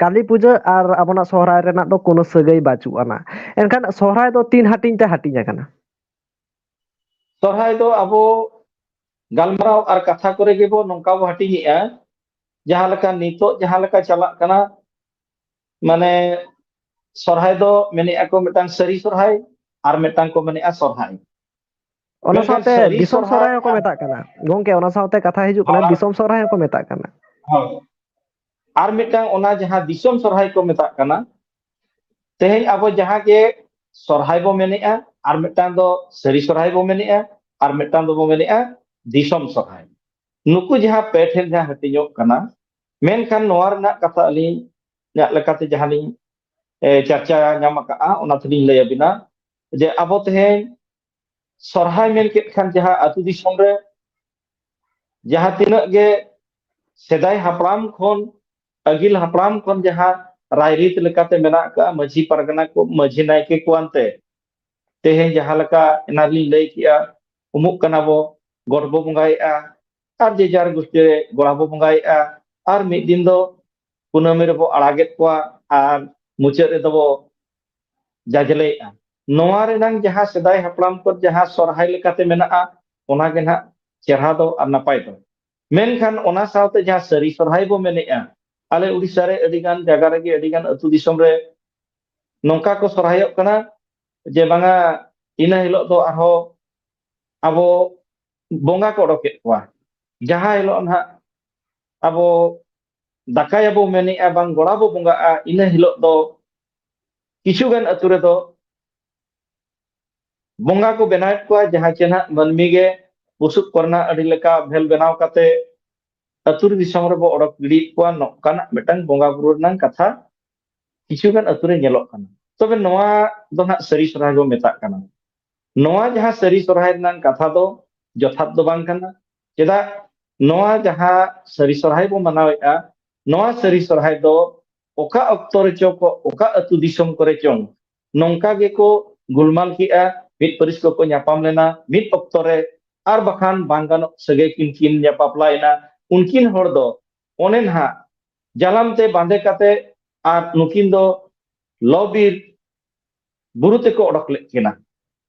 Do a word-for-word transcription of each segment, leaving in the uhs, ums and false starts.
ᱠᱟᱹᱞᱤ ᱯᱩᱡᱟᱹ ᱟᱨ ᱟᱵᱚᱱᱟᱜ ᱥᱚᱦᱨᱟᱭ ᱨᱮᱱᱟᱜ ᱫᱚ ᱠᱳᱱᱳ ᱥᱟᱹᱜᱟᱹᱭ ᱵᱟᱹᱪᱩᱜ ᱟᱱᱟ᱾ ᱮᱱᱠᱷᱟᱱ ᱥᱚᱦᱨᱟᱭ ᱫᱚ ᱛᱤᱱ ᱦᱟᱹᱴᱤᱧ ᱛᱮ ᱦᱟᱹᱴᱤᱧ ᱟᱠᱟᱱᱟ? ᱥᱚᱦᱨᱟᱭ ᱫᱚ ᱟᱵᱚ ᱜᱟᱞᱢᱟᱨᱟᱣ ᱟᱨ ᱠᱟᱛᱷᱟ ᱠᱚᱨᱮ ᱜᱮᱵᱚ ᱱᱚᱝᱠᱟ ᱵᱚ ᱦᱟᱹᱴᱤᱧᱮᱜᱼᱟ, ᱡᱟᱦᱟᱸ ᱞᱮᱠᱟ ᱱᱤᱛᱚᱜ ᱡᱟᱦᱟᱸ ᱞᱮᱠᱟ ᱪᱟᱞᱟᱜ ᱠᱟᱱᱟ, ᱢᱟᱱᱮ ᱥᱚᱨᱦᱟᱭ ᱫᱚ ᱢᱮᱱᱮᱜᱼᱟ ᱠᱚ ᱢᱤᱫᱴᱟᱝ ᱥᱟᱹᱨᱤ ᱥᱚᱨᱦᱟᱭ ᱟᱨ ᱢᱤᱫᱴᱟᱝ ᱠᱚ ᱢᱮᱱᱮᱜᱼᱟ ᱥᱚᱨᱦᱟᱭ᱾ ᱚᱱᱟ ᱢᱮᱱᱠᱷᱟᱱ ᱥᱟᱶᱛᱮ ᱥᱟᱹᱨᱤ ᱫᱤᱥᱚᱢ ᱥᱚᱨᱦᱟᱭ ᱥᱚᱨᱦᱟᱭ ᱦᱚᱸᱠᱚ ᱟᱨ ᱢᱮᱛᱟᱜ ᱠᱟᱱᱟ᱾ ᱜᱚᱝᱠᱮ, ᱚᱱᱟ ᱥᱟᱶᱛᱮ ᱠᱟᱛᱷᱟ ᱦᱤᱡᱩᱜ ᱠᱟᱱᱟ, ᱦᱳᱭ᱾ ᱫᱤᱥᱚᱢ ᱥᱚᱨᱦᱟᱭ ᱦᱚᱸᱠᱚ ᱢᱮᱛᱟᱜ ᱠᱟᱱᱟ᱾ ᱦᱳᱭ᱾ ᱟᱨ ᱢᱤᱫᱴᱟᱝ ᱚᱱᱟ ᱡᱟᱦᱟᱸ ᱫᱤᱥᱚᱢ ᱥᱚᱨᱦᱟᱭ ᱠᱚ ᱢᱮᱛᱟᱜ ᱠᱟᱱᱟ, ᱛᱮᱦᱮᱧ ᱟᱵᱚ ᱡᱟᱦᱟᱸ ᱜᱮ ᱥᱚᱨᱦᱟᱭ ᱵᱚ ᱢᱮᱱᱮᱜᱼᱟ, ᱟᱨ ᱢᱤᱫᱴᱟᱝ ᱫᱚ ᱥᱟᱹᱨᱤ ᱥᱚᱨᱦᱟᱭ ᱵᱚ ᱢᱮᱱᱮᱜᱼᱟ, ᱟᱨ ᱢᱤᱫᱴᱟᱝ ᱫᱚᱵᱚ ᱢᱮᱱᱮᱜᱼᱟ ᱫᱤᱥᱚᱢ ᱥᱚᱨᱦᱟᱭ᱾ ᱱᱩᱠᱩ ᱡᱟᱦᱟᱸ ᱯᱮ ᱴᱷᱮᱱ ᱡᱟᱦᱟᱸ ᱦᱟᱹᱴᱤᱧᱚᱜ ᱠᱟᱱᱟ, ᱢᱮᱱᱠᱷᱟᱱ ᱱᱚᱣᱟ ᱨᱮᱱᱟᱜ ᱠᱟᱛᱷᱟ ᱟᱹᱞᱤᱧᱟᱜ ᱞᱮᱠᱟᱛᱮ ᱡᱟᱦᱟᱸ ᱞᱤᱧ, ᱮ, ᱪᱟᱨᱪᱟ ᱧᱟᱢ ᱟᱠᱟᱫᱼᱟ, ᱚᱱᱟ ᱛᱮᱞᱤᱧ ᱞᱟᱹᱭ ᱟᱹᱵᱤᱱᱟ ᱡᱮ ᱟᱵᱚ ᱛᱮᱦᱮᱧ ᱥᱚᱨᱦᱟᱭ ᱢᱮᱱ ᱠᱮᱫ ᱠᱷᱟᱱ ᱡᱟᱦᱟᱸ ᱟᱹᱛᱩ ᱫᱤᱥᱚᱢ ᱨᱮ ᱡᱟᱦᱟᱸ ᱛᱤᱱᱟᱹᱜ ᱜᱮ ᱥᱮᱫᱟᱭ ᱦᱟᱯᱲᱟᱢ ᱠᱷᱚᱱ, ᱟᱹᱜᱤᱞ ᱦᱟᱯᱲᱟᱢ ᱠᱷᱚᱱ ᱡᱟᱦᱟᱸ ᱨᱟᱭᱨᱤᱛ ᱞᱮᱠᱟᱛᱮ ᱢᱮᱱᱟᱜ ᱟᱠᱟᱫᱼᱟ, ᱢᱟᱹᱡᱷᱤ ᱯᱟᱨᱜᱟᱱᱟ ᱠᱚ, ᱢᱟᱹᱡᱷᱤ ᱱᱟᱭᱠᱮ ᱠᱚ ᱟᱱᱛᱮ ᱛᱮᱦᱮᱧ ᱡᱟᱦᱟᱸ ᱞᱮᱠᱟ ᱮᱱᱟᱝ ᱞᱤᱧ ᱞᱟᱹᱭ ᱠᱮᱜᱼᱟ, ᱩᱢᱩᱜ ᱠᱟᱱᱟ ᱵᱚ, ᱜᱚᱴ ᱵᱚ ᱵᱚᱸᱜᱟᱭᱮᱜᱼᱟ, ᱟᱨ ᱡᱮ ᱡᱟᱨ ᱜᱩᱥᱴᱤ ᱨᱮ ᱜᱚᱲᱟ ᱵᱚ ᱵᱚᱸᱜᱟᱭᱮᱜᱼᱟ, ᱟᱨ ᱢᱤᱫ ᱫᱤᱱ ᱫᱚ ᱠᱩᱱᱟᱹᱢᱤ ᱨᱮᱵᱚ ᱟᱲᱟᱜᱮᱫ ᱠᱚᱣᱟ, ᱟᱨ ᱢᱩᱪᱟᱹᱫ ᱨᱮᱫᱚ ᱵᱚ ᱡᱟᱡᱽᱞᱮᱭᱮᱜᱼᱟ᱾ ᱱᱚᱣᱟ ᱨᱮᱱᱟᱝ ᱡᱟᱦᱟᱸ ᱥᱮᱫᱟᱭ ᱦᱟᱯᱲᱟᱢ ᱠᱚ ᱡᱟᱦᱟᱸ ᱥᱚᱨᱦᱟᱭ ᱞᱮᱠᱟᱛᱮ ᱢᱮᱱᱟᱜᱼᱟ, ᱚᱱᱟ ᱜᱮ ᱱᱟᱦᱟᱜ ᱪᱮᱦᱨᱟ ᱫᱚ ᱟᱨ ᱱᱟᱯᱟᱭ ᱫᱚ᱾ ᱢᱮᱱᱠᱷᱟᱱ ᱚᱱᱟ ᱥᱟᱶᱛᱮ ᱡᱟᱦᱟᱸ ᱥᱟᱹᱨᱤ ᱥᱚᱨᱦᱟᱭ ᱵᱚ ᱢᱮᱱᱮᱜᱼᱟ, ᱟᱞᱮ ᱩᱰᱤᱥᱟ ᱨᱮ ᱟᱹᱰᱤ ᱜᱟᱱ ᱡᱟᱭᱜᱟ ᱨᱮᱜᱮ, ᱟᱹᱰᱤ ᱜᱟᱱ ᱟᱹᱛᱩ ᱫᱤᱥᱚᱢ ᱨᱮ ᱱᱚᱝᱠᱟ ᱠᱚ ᱥᱚᱨᱦᱟᱭᱚᱜ ᱠᱟᱱᱟ ᱡᱮ ᱵᱟᱝᱟ, ᱤᱱᱟᱹ ᱦᱤᱞᱳᱜ ᱫᱚ ᱟᱨᱦᱚᱸ ᱟᱵᱚ ᱵᱚᱸᱜᱟ ᱠᱚ ᱚᱰᱚᱠᱮᱫ ᱠᱚᱣᱟ᱾ ᱡᱟᱦᱟᱸ ᱦᱤᱞᱳᱜ ᱱᱟᱦᱟᱜ ᱟᱵᱚ ᱫᱟᱠᱟᱭᱟᱵᱚ ᱢᱮᱱᱮᱜᱼᱟ, ᱵᱟᱝ ᱜᱚᱲᱟ ᱵᱚ ᱵᱚᱸᱜᱟᱜᱼᱟ, ᱤᱱᱟᱹ ᱦᱤᱞᱳᱜ ᱫᱚ ᱠᱤᱪᱷᱩ ᱜᱟᱱ ᱟᱹᱛᱩ ᱨᱮᱫᱚ ᱵᱚᱸᱜᱟ ᱠᱚ ᱵᱮᱱᱟᱣᱮᱫ ᱠᱚᱣᱟ, ᱡᱟᱦᱟᱸ ᱪᱮ ᱱᱟᱦᱟᱜ ᱢᱟᱹᱱᱢᱤ ᱜᱮ ᱵᱩᱥᱩᱵ ᱠᱚᱨᱮᱱᱟᱜ ᱟᱹᱰᱤ ᱞᱮᱠᱟ ᱵᱷᱮᱞ ᱵᱮᱱᱟᱣ ᱠᱟᱛᱮ ᱟᱹᱛᱩ ᱫᱤᱥᱚᱢ ᱨᱮᱵᱚ ᱚᱰᱚᱠ ᱜᱤᱰᱤᱭᱮᱫ ᱠᱚᱣᱟ᱾ ᱱᱚᱝᱠᱟᱱᱟᱜ ᱢᱤᱫᱴᱟᱝ ᱵᱚᱸᱜᱟ ᱵᱩᱨᱩ ᱨᱮᱱᱟᱜ ᱠᱟᱛᱷᱟ ᱠᱤᱪᱷᱩ ᱜᱟᱱ ᱟᱹᱛᱩ ᱨᱮ ᱧᱮᱞᱚᱜ ᱠᱟᱱᱟ᱾ ᱛᱚᱵᱮ ᱱᱚᱣᱟ ᱫᱚ ᱱᱟᱦᱟᱜ ᱥᱟᱹᱨᱤ ᱥᱚᱨᱦᱟᱭ ᱵᱚ ᱢᱮᱛᱟᱜ ᱠᱟᱱᱟ᱾ ᱱᱚᱣᱟ ᱡᱟᱦᱟᱸ ᱥᱟᱹᱨᱤ ᱥᱚᱨᱦᱟᱭ ᱨᱮᱱᱟᱜ ᱠᱟᱛᱷᱟ ᱫᱚ ᱡᱚᱛᱷᱟᱛ ᱫᱚ ᱵᱟᱝ ᱠᱟᱱᱟ᱾ ᱪᱮᱫᱟᱜ? ᱱᱚᱣᱟ ᱡᱟᱦᱟᱸ ᱥᱟᱹᱨᱤ ᱥᱚᱨᱦᱟᱭ ᱵᱚ ᱢᱟᱱᱟᱣᱮᱫᱼᱟ, ᱱᱚᱣᱟ ᱥᱟᱹᱨᱤ ᱥᱚᱨᱦᱟᱭ ᱫᱚ ᱚᱠᱟ ᱚᱠᱛᱚ ᱨᱮᱪᱚ ᱠᱚ, ᱚᱠᱟ ᱟᱹᱛᱩ ᱫᱤᱥᱚᱢ ᱠᱚᱨᱮ ᱪᱚᱝ ᱱᱚᱝᱠᱟ ᱜᱮᱠᱚ ᱜᱩᱞᱢᱟᱞ ᱠᱮᱜᱼᱟ, ᱢᱤᱫ ᱯᱟᱹᱨᱤᱥ ᱠᱚᱠᱚ ᱧᱟᱯᱟᱢ ᱞᱮᱱᱟ ᱢᱤᱫ ᱚᱠᱛᱚ ᱨᱮ, ᱟᱨ ᱵᱟᱠᱷᱟᱱ ᱵᱟᱝ ᱜᱟᱱᱚᱜ ᱥᱟᱹᱜᱟᱹᱭ ᱠᱤᱱ, ᱠᱤᱱ ᱵᱟᱯᱞᱟᱭᱮᱱᱟ᱾ ᱩᱱᱠᱤᱱ ᱦᱚᱲ ᱫᱚ ᱚᱱᱮ ᱱᱟᱦᱟᱜ ᱡᱟᱞᱟᱢ ᱛᱮ ᱵᱟᱸᱫᱮ ᱠᱟᱛᱮ ᱟᱨ ᱱᱩᱠᱤᱱ ᱫᱚ ᱞᱚ ᱵᱤᱨ ᱵᱩᱨᱩ ᱛᱮᱠᱚ ᱚᱰᱚᱠ ᱞᱮᱫ ᱠᱤᱱᱟ᱾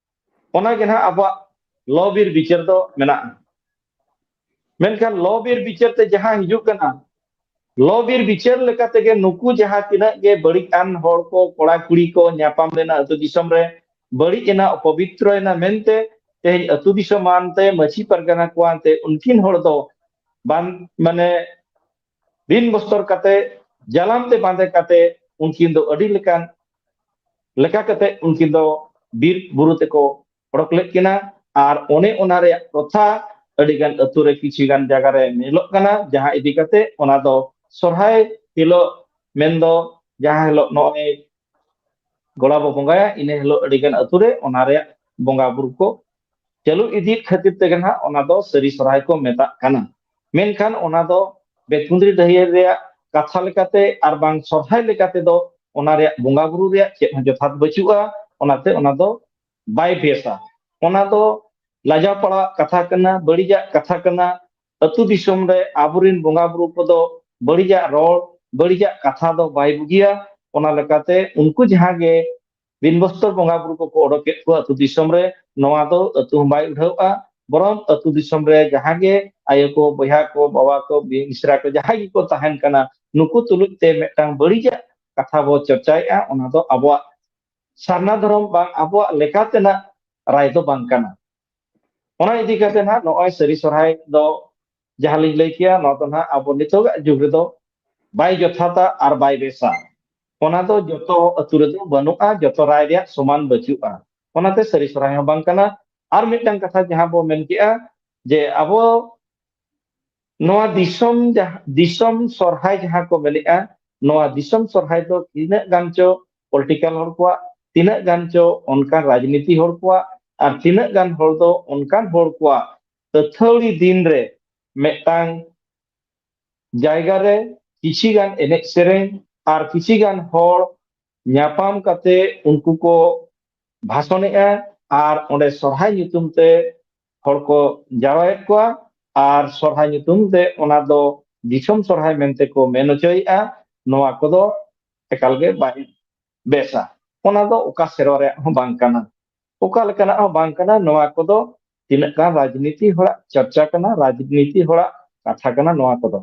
ᱚᱱᱟ ᱜᱮ ᱱᱟᱦᱟᱜ ᱟᱵᱚᱣᱟᱜ ᱞᱚ ᱵᱤᱨ ᱵᱤᱪᱟᱹᱨ ᱫᱚ ᱢᱮᱱᱟᱜᱼᱟ᱾ ᱢᱮᱱᱠᱷᱟᱱ ᱞᱚ ᱵᱤᱨ ᱵᱤᱪᱟᱹᱨ ᱛᱮ ᱡᱟᱦᱟᱸ ᱦᱤᱡᱩᱜ ᱠᱟᱱᱟ, ᱞᱚ ᱵᱤᱨ ᱵᱤᱪᱟᱹᱨ ᱞᱮᱠᱟ ᱛᱮᱜᱮ ᱱᱩᱠᱩ ᱡᱟᱦᱟᱸ ᱛᱤᱱᱟᱹᱜ ᱜᱮ ᱵᱟᱹᱲᱤᱡ ᱟᱱ ᱦᱚᱲ ᱠᱚ, ᱠᱚᱲᱟ ᱠᱩᱲᱤ ᱠᱚ ᱧᱟᱯᱟᱢ ᱞᱮᱱᱟ ᱟᱹᱛᱩ ᱫᱤᱥᱚᱢ ᱨᱮ, ᱵᱟᱹᱲᱤᱡ ᱮᱱᱟ, ᱚᱯᱚᱵᱤᱛᱨᱚ ᱮᱱᱟ ᱢᱮᱱᱛᱮ ᱛᱮᱦᱮᱧ ᱟᱹᱛᱩ ᱫᱤᱥᱚᱢ ᱟᱱᱛᱮ, ᱢᱟᱹᱡᱷᱤ ᱯᱟᱨᱜᱟᱱᱟ ᱠᱚ ᱟᱱᱛᱮ ᱩᱱᱠᱤᱱ ᱦᱚᱲ ᱫᱚ ᱵᱟᱝ, ᱢᱟᱱᱮ ᱵᱤᱱ ᱵᱚᱥᱛᱚᱨ ᱠᱟᱛᱮ, ᱡᱟᱞᱟᱢ ᱛᱮ ᱵᱟᱸᱫᱮ ᱠᱟᱛᱮ ᱩᱱᱠᱤᱱ ᱫᱚ ᱟᱹᱰᱤ ᱞᱮᱠᱟᱱ, ᱞᱮᱠᱟ ᱠᱟᱛᱮ ᱩᱱᱠᱤᱱ ᱫᱚ ᱵᱤᱨ ᱵᱩᱨᱩ ᱛᱮᱠᱚ ᱚᱰᱚᱠ ᱞᱮᱫ ᱠᱤᱱᱟ᱾ ᱟᱨ ᱚᱱᱮ ᱚᱱᱟ ᱨᱮᱭᱟᱜ ᱯᱨᱚᱛᱷᱟ ᱟᱹᱰᱤ ᱜᱟᱱ ᱟᱹᱛᱩ ᱨᱮ ᱠᱤᱪᱷᱩ ᱜᱟᱱ ᱡᱟᱭᱜᱟ ᱨᱮ ᱧᱮᱞᱚᱜ ᱠᱟᱱᱟ, ᱡᱟᱦᱟᱸ ᱤᱫᱤ ᱠᱟᱛᱮ ᱚᱱᱟ ᱫᱚ ᱥᱚᱨᱦᱟᱭ ᱦᱤᱞᱳᱜ, ᱢᱮᱱᱫᱚ ᱡᱟᱦᱟᱸ ᱦᱤᱞᱳᱜ ᱱᱚᱜᱼᱚᱭ ᱜᱚᱲᱟ ᱵᱚ ᱵᱚᱸᱜᱟᱭᱟ, ᱤᱱᱟᱹ ᱦᱤᱞᱳᱜ ᱟᱹᱰᱤ ᱜᱟᱱ ᱟᱹᱛᱩ ᱨᱮ ᱚᱱᱟ ᱨᱮᱭᱟᱜ ᱵᱚᱸᱜᱟ ᱵᱩᱨᱩ ᱠᱚ ᱪᱟᱹᱞᱩ ᱤᱫᱤᱭᱮᱫ ᱠᱷᱟᱹᱛᱤᱨ ᱛᱮᱜᱮ ᱱᱟᱦᱟᱜ ᱚᱱᱟ ᱫᱚ ᱥᱟᱹᱨᱤ ᱥᱚᱨᱦᱟᱭ ᱠᱚ ᱢᱮᱛᱟᱜ ᱠᱟᱱᱟ᱾ ᱢᱮᱱᱠᱷᱟᱱ ᱚᱱᱟ ᱫᱚ ᱵᱮᱛᱠᱩᱸᱫᱽᱨᱤ ᱰᱟᱹᱦᱤᱭᱟᱹ ᱨᱮᱭᱟᱜ ᱠᱟᱛᱷᱟ ᱞᱮᱠᱟᱛᱮ ᱟᱨ ᱵᱟᱝ ᱥᱚᱨᱦᱟᱭ ᱞᱮᱠᱟ ᱛᱮᱫᱚ ᱚᱱᱟ ᱨᱮᱭᱟᱜ ᱵᱚᱸᱜᱟ ᱵᱩᱨᱩ ᱨᱮᱭᱟᱜ ᱪᱮᱫ ᱦᱚᱸ ᱡᱚᱛᱷᱟᱛ ᱵᱟᱹᱪᱩᱜᱼᱟ, ᱚᱱᱟᱛᱮ ᱚᱱᱟ ᱫᱚ ᱵᱟᱭ ᱵᱮᱥᱟ᱾ ᱚᱱᱟ ᱫᱚ ᱞᱟᱡᱟᱣ ᱯᱟᱲᱟᱣᱟᱜ ᱠᱟᱛᱷᱟ ᱠᱟᱱᱟ, ᱵᱟᱹᱲᱤᱡᱟᱜ ᱠᱟᱛᱷᱟ ᱠᱟᱱᱟ᱾ ᱟᱹᱛᱩ ᱫᱤᱥᱚᱢ ᱨᱮ ᱟᱵᱚᱨᱮᱱ ᱵᱚᱸᱜᱟ ᱵᱩᱨᱩ ᱠᱚᱫᱚ ᱵᱟᱹᱲᱤᱡᱟᱜ ᱨᱚᱲ, ᱵᱟᱹᱲᱤᱡᱟᱜ ᱠᱟᱛᱷᱟ ᱫᱚ ᱵᱟᱭ ᱵᱩᱜᱤᱭᱟ᱾ ᱚᱱᱟ ᱞᱮᱠᱟᱛᱮ ᱩᱱᱠᱩ ᱡᱟᱦᱟᱸ ᱜᱮ ᱵᱤᱱ ᱵᱚᱥᱛᱚᱨ ᱵᱚᱸᱜᱟ ᱵᱩᱨᱩ ᱠᱚᱠᱚ ᱚᱰᱚᱠᱮᱫ ᱠᱚᱣᱟ ᱟᱹᱛᱩ ᱫᱤᱥᱚᱢ ᱨᱮ, ᱱᱚᱣᱟ ᱫᱚ ᱟᱹᱛᱩ ᱦᱚᱸ ᱵᱟᱭ ᱩᱰᱷᱟᱹᱣᱼᱟ᱾ ᱵᱚᱨᱚᱝ ᱟᱹᱛᱩ ᱫᱤᱥᱚᱢ ᱨᱮ ᱡᱟᱦᱟᱸ ᱜᱮ ᱟᱭᱳ ᱠᱚ, ᱵᱚᱭᱦᱟ ᱠᱚ, ᱵᱟᱵᱟ ᱠᱚ, ᱢᱤᱥᱨᱟ ᱠᱚ ᱡᱟᱦᱟᱸᱭ ᱜᱮᱠᱚ ᱛᱟᱦᱮᱱ ᱠᱟᱱᱟ, ᱱᱩᱠᱩ ᱛᱩᱞᱩᱡ ᱛᱮ ᱢᱤᱫᱴᱟᱝ ᱵᱟᱹᱲᱤᱡᱟᱜ ᱠᱟᱛᱷᱟ ᱵᱚ ᱪᱚᱨᱪᱟᱭᱮᱫᱼᱟ, ᱚᱱᱟ ᱫᱚ ᱟᱵᱚᱣᱟᱜ ᱥᱟᱨᱱᱟ ᱫᱷᱚᱨᱚᱢ ᱵᱟᱝ ᱟᱵᱚᱣᱟᱜ ᱞᱮᱠᱟ ᱛᱮᱱᱟᱜ ᱨᱟᱭ ᱫᱚ ᱵᱟᱝ ᱠᱟᱱᱟ᱾ ᱚᱱᱟ ᱤᱫᱤ ᱠᱟᱛᱮ ᱱᱟᱦᱟᱜ ᱱᱚᱜᱼᱚᱭ ᱥᱟᱹᱨᱤ ᱥᱚᱨᱦᱟᱭ ᱫᱚ ᱡᱟᱦᱟᱸ ᱞᱤᱧ ᱞᱟᱹᱭ ᱠᱮᱭᱟ, ᱱᱚᱣᱟ ᱫᱚ ᱱᱟᱦᱟᱜ ᱟᱵᱚ ᱱᱤᱛᱚᱜᱟᱜ ᱡᱩᱜᱽ ᱨᱮᱫᱚ ᱵᱟᱭ ᱡᱚᱛᱷᱟᱛᱟ ᱟᱨ ᱵᱟᱭ ᱵᱮᱥᱟ᱾ ᱚᱱᱟ ᱫᱚ ᱡᱚᱛᱚ ᱟᱹᱛᱩ ᱨᱮᱫᱚ ᱵᱟᱹᱱᱩᱜᱼᱟ, ᱡᱚᱛᱚ ᱨᱟᱭ ᱨᱮᱭᱟᱜ ᱥᱚᱢᱟᱱ ᱵᱟᱹᱪᱩᱜᱼᱟ᱾ ᱚᱱᱟᱛᱮ ᱥᱟᱹᱨᱤ ᱥᱚᱨᱦᱟᱭ ᱦᱚᱸ ᱵᱟᱝ ᱠᱟᱱᱟ᱾ ᱟᱨ ᱢᱤᱫᱴᱟᱝ ᱠᱟᱛᱷᱟ ᱡᱟᱦᱟᱸ ᱵᱚ ᱢᱮᱱ ᱠᱮᱜᱼᱟ ᱡᱮ ᱟᱵᱚ ᱱᱚᱣᱟ ᱫᱤᱥᱚᱢ ᱡᱟᱦᱟᱸ, ᱫᱤᱥᱚᱢ ᱥᱚᱨᱦᱟᱭ ᱡᱟᱦᱟᱸ ᱠᱚ ᱢᱮᱱᱮᱜᱼᱟ, ᱱᱚᱣᱟ ᱫᱤᱥᱚᱢ ᱥᱚᱨᱦᱟᱭ ᱫᱚ ᱛᱤᱱᱟᱹᱜ ᱜᱟᱱ ᱪᱚ ᱯᱚᱞᱤᱴᱤᱠᱟᱞ ᱦᱚᱲ ᱠᱚᱣᱟᱜ, ᱛᱤᱱᱟᱹᱜ ᱜᱟᱱ ᱪᱚ ᱚᱱᱠᱟᱱ ᱨᱟᱡᱽᱱᱤᱛᱤ ᱦᱚᱲ ᱠᱚᱣᱟᱜ, ᱟᱨ ᱛᱤᱱᱟᱹᱜ ᱜᱟᱱ ᱦᱚᱲ ᱫᱚ ᱚᱱᱠᱟᱱ ᱦᱚᱲ ᱠᱚᱣᱟᱜ ᱟᱹᱛᱷᱟᱹᱣᱲᱤ ᱫᱤᱱ ᱨᱮ ᱢᱤᱫᱴᱟᱝ ᱡᱟᱭᱜᱟ ᱨᱮ ᱠᱤᱪᱷᱤ ᱜᱟᱱ ᱮᱱᱮᱡ ᱥᱮᱨᱮᱧ ᱟᱨ ᱠᱤᱪᱷᱤ ᱜᱟᱱ ᱦᱚᱲ ᱧᱟᱯᱟᱢ ᱠᱟᱛᱮ ᱩᱱᱠᱩ ᱠᱚ ᱵᱷᱟᱥᱚᱱᱮᱜᱼᱟ ᱟᱨ ᱚᱸᱰᱮ ᱥᱚᱨᱦᱟᱭ ᱧᱩᱛᱩᱢ ᱛᱮ ᱦᱚᱲ ᱠᱚ ᱡᱟᱣᱨᱟᱭᱮᱫ ᱠᱚᱣᱟ ᱟᱨ ᱥᱚᱨᱦᱟᱭ ᱧᱩᱛᱩᱢ ᱛᱮ ᱚᱱᱟ ᱫᱚ ᱫᱤᱥᱚᱢ ᱥᱚᱨᱦᱟᱭ ᱢᱮᱱᱛᱮ ᱠᱚ ᱢᱮᱱ ᱦᱚᱪᱚᱭᱮᱫᱼᱟ᱾ ᱱᱚᱣᱟ ᱠᱚᱫᱚ ᱮᱠᱟᱞ ᱜᱮ ᱵᱟᱭ ᱵᱮᱥᱟ᱾ ᱚᱱᱟ ᱫᱚ ᱚᱠᱟ ᱥᱮᱨᱣᱟ ᱨᱮᱭᱟᱜ ᱦᱚᱸ ᱵᱟᱝ ᱠᱟᱱᱟ, ᱚᱠᱟ ᱞᱮᱠᱟᱱᱟᱜ ᱦᱚᱸ ᱵᱟᱝ ᱠᱟᱱᱟ᱾ ᱱᱚᱣᱟ ᱠᱚᱫᱚ ᱛᱤᱱᱟᱹᱜ ᱜᱟᱱ ᱨᱟᱡᱽᱱᱤᱛᱤ ᱦᱚᱲᱟᱜ ᱪᱚᱨᱪᱟ ᱠᱟᱱᱟ, ᱨᱟᱡᱽᱱᱤᱛᱤ ᱦᱚᱲᱟᱜ ᱠᱟᱛᱷᱟ ᱠᱟᱱᱟ ᱱᱚᱣᱟ ᱠᱚᱫᱚ᱾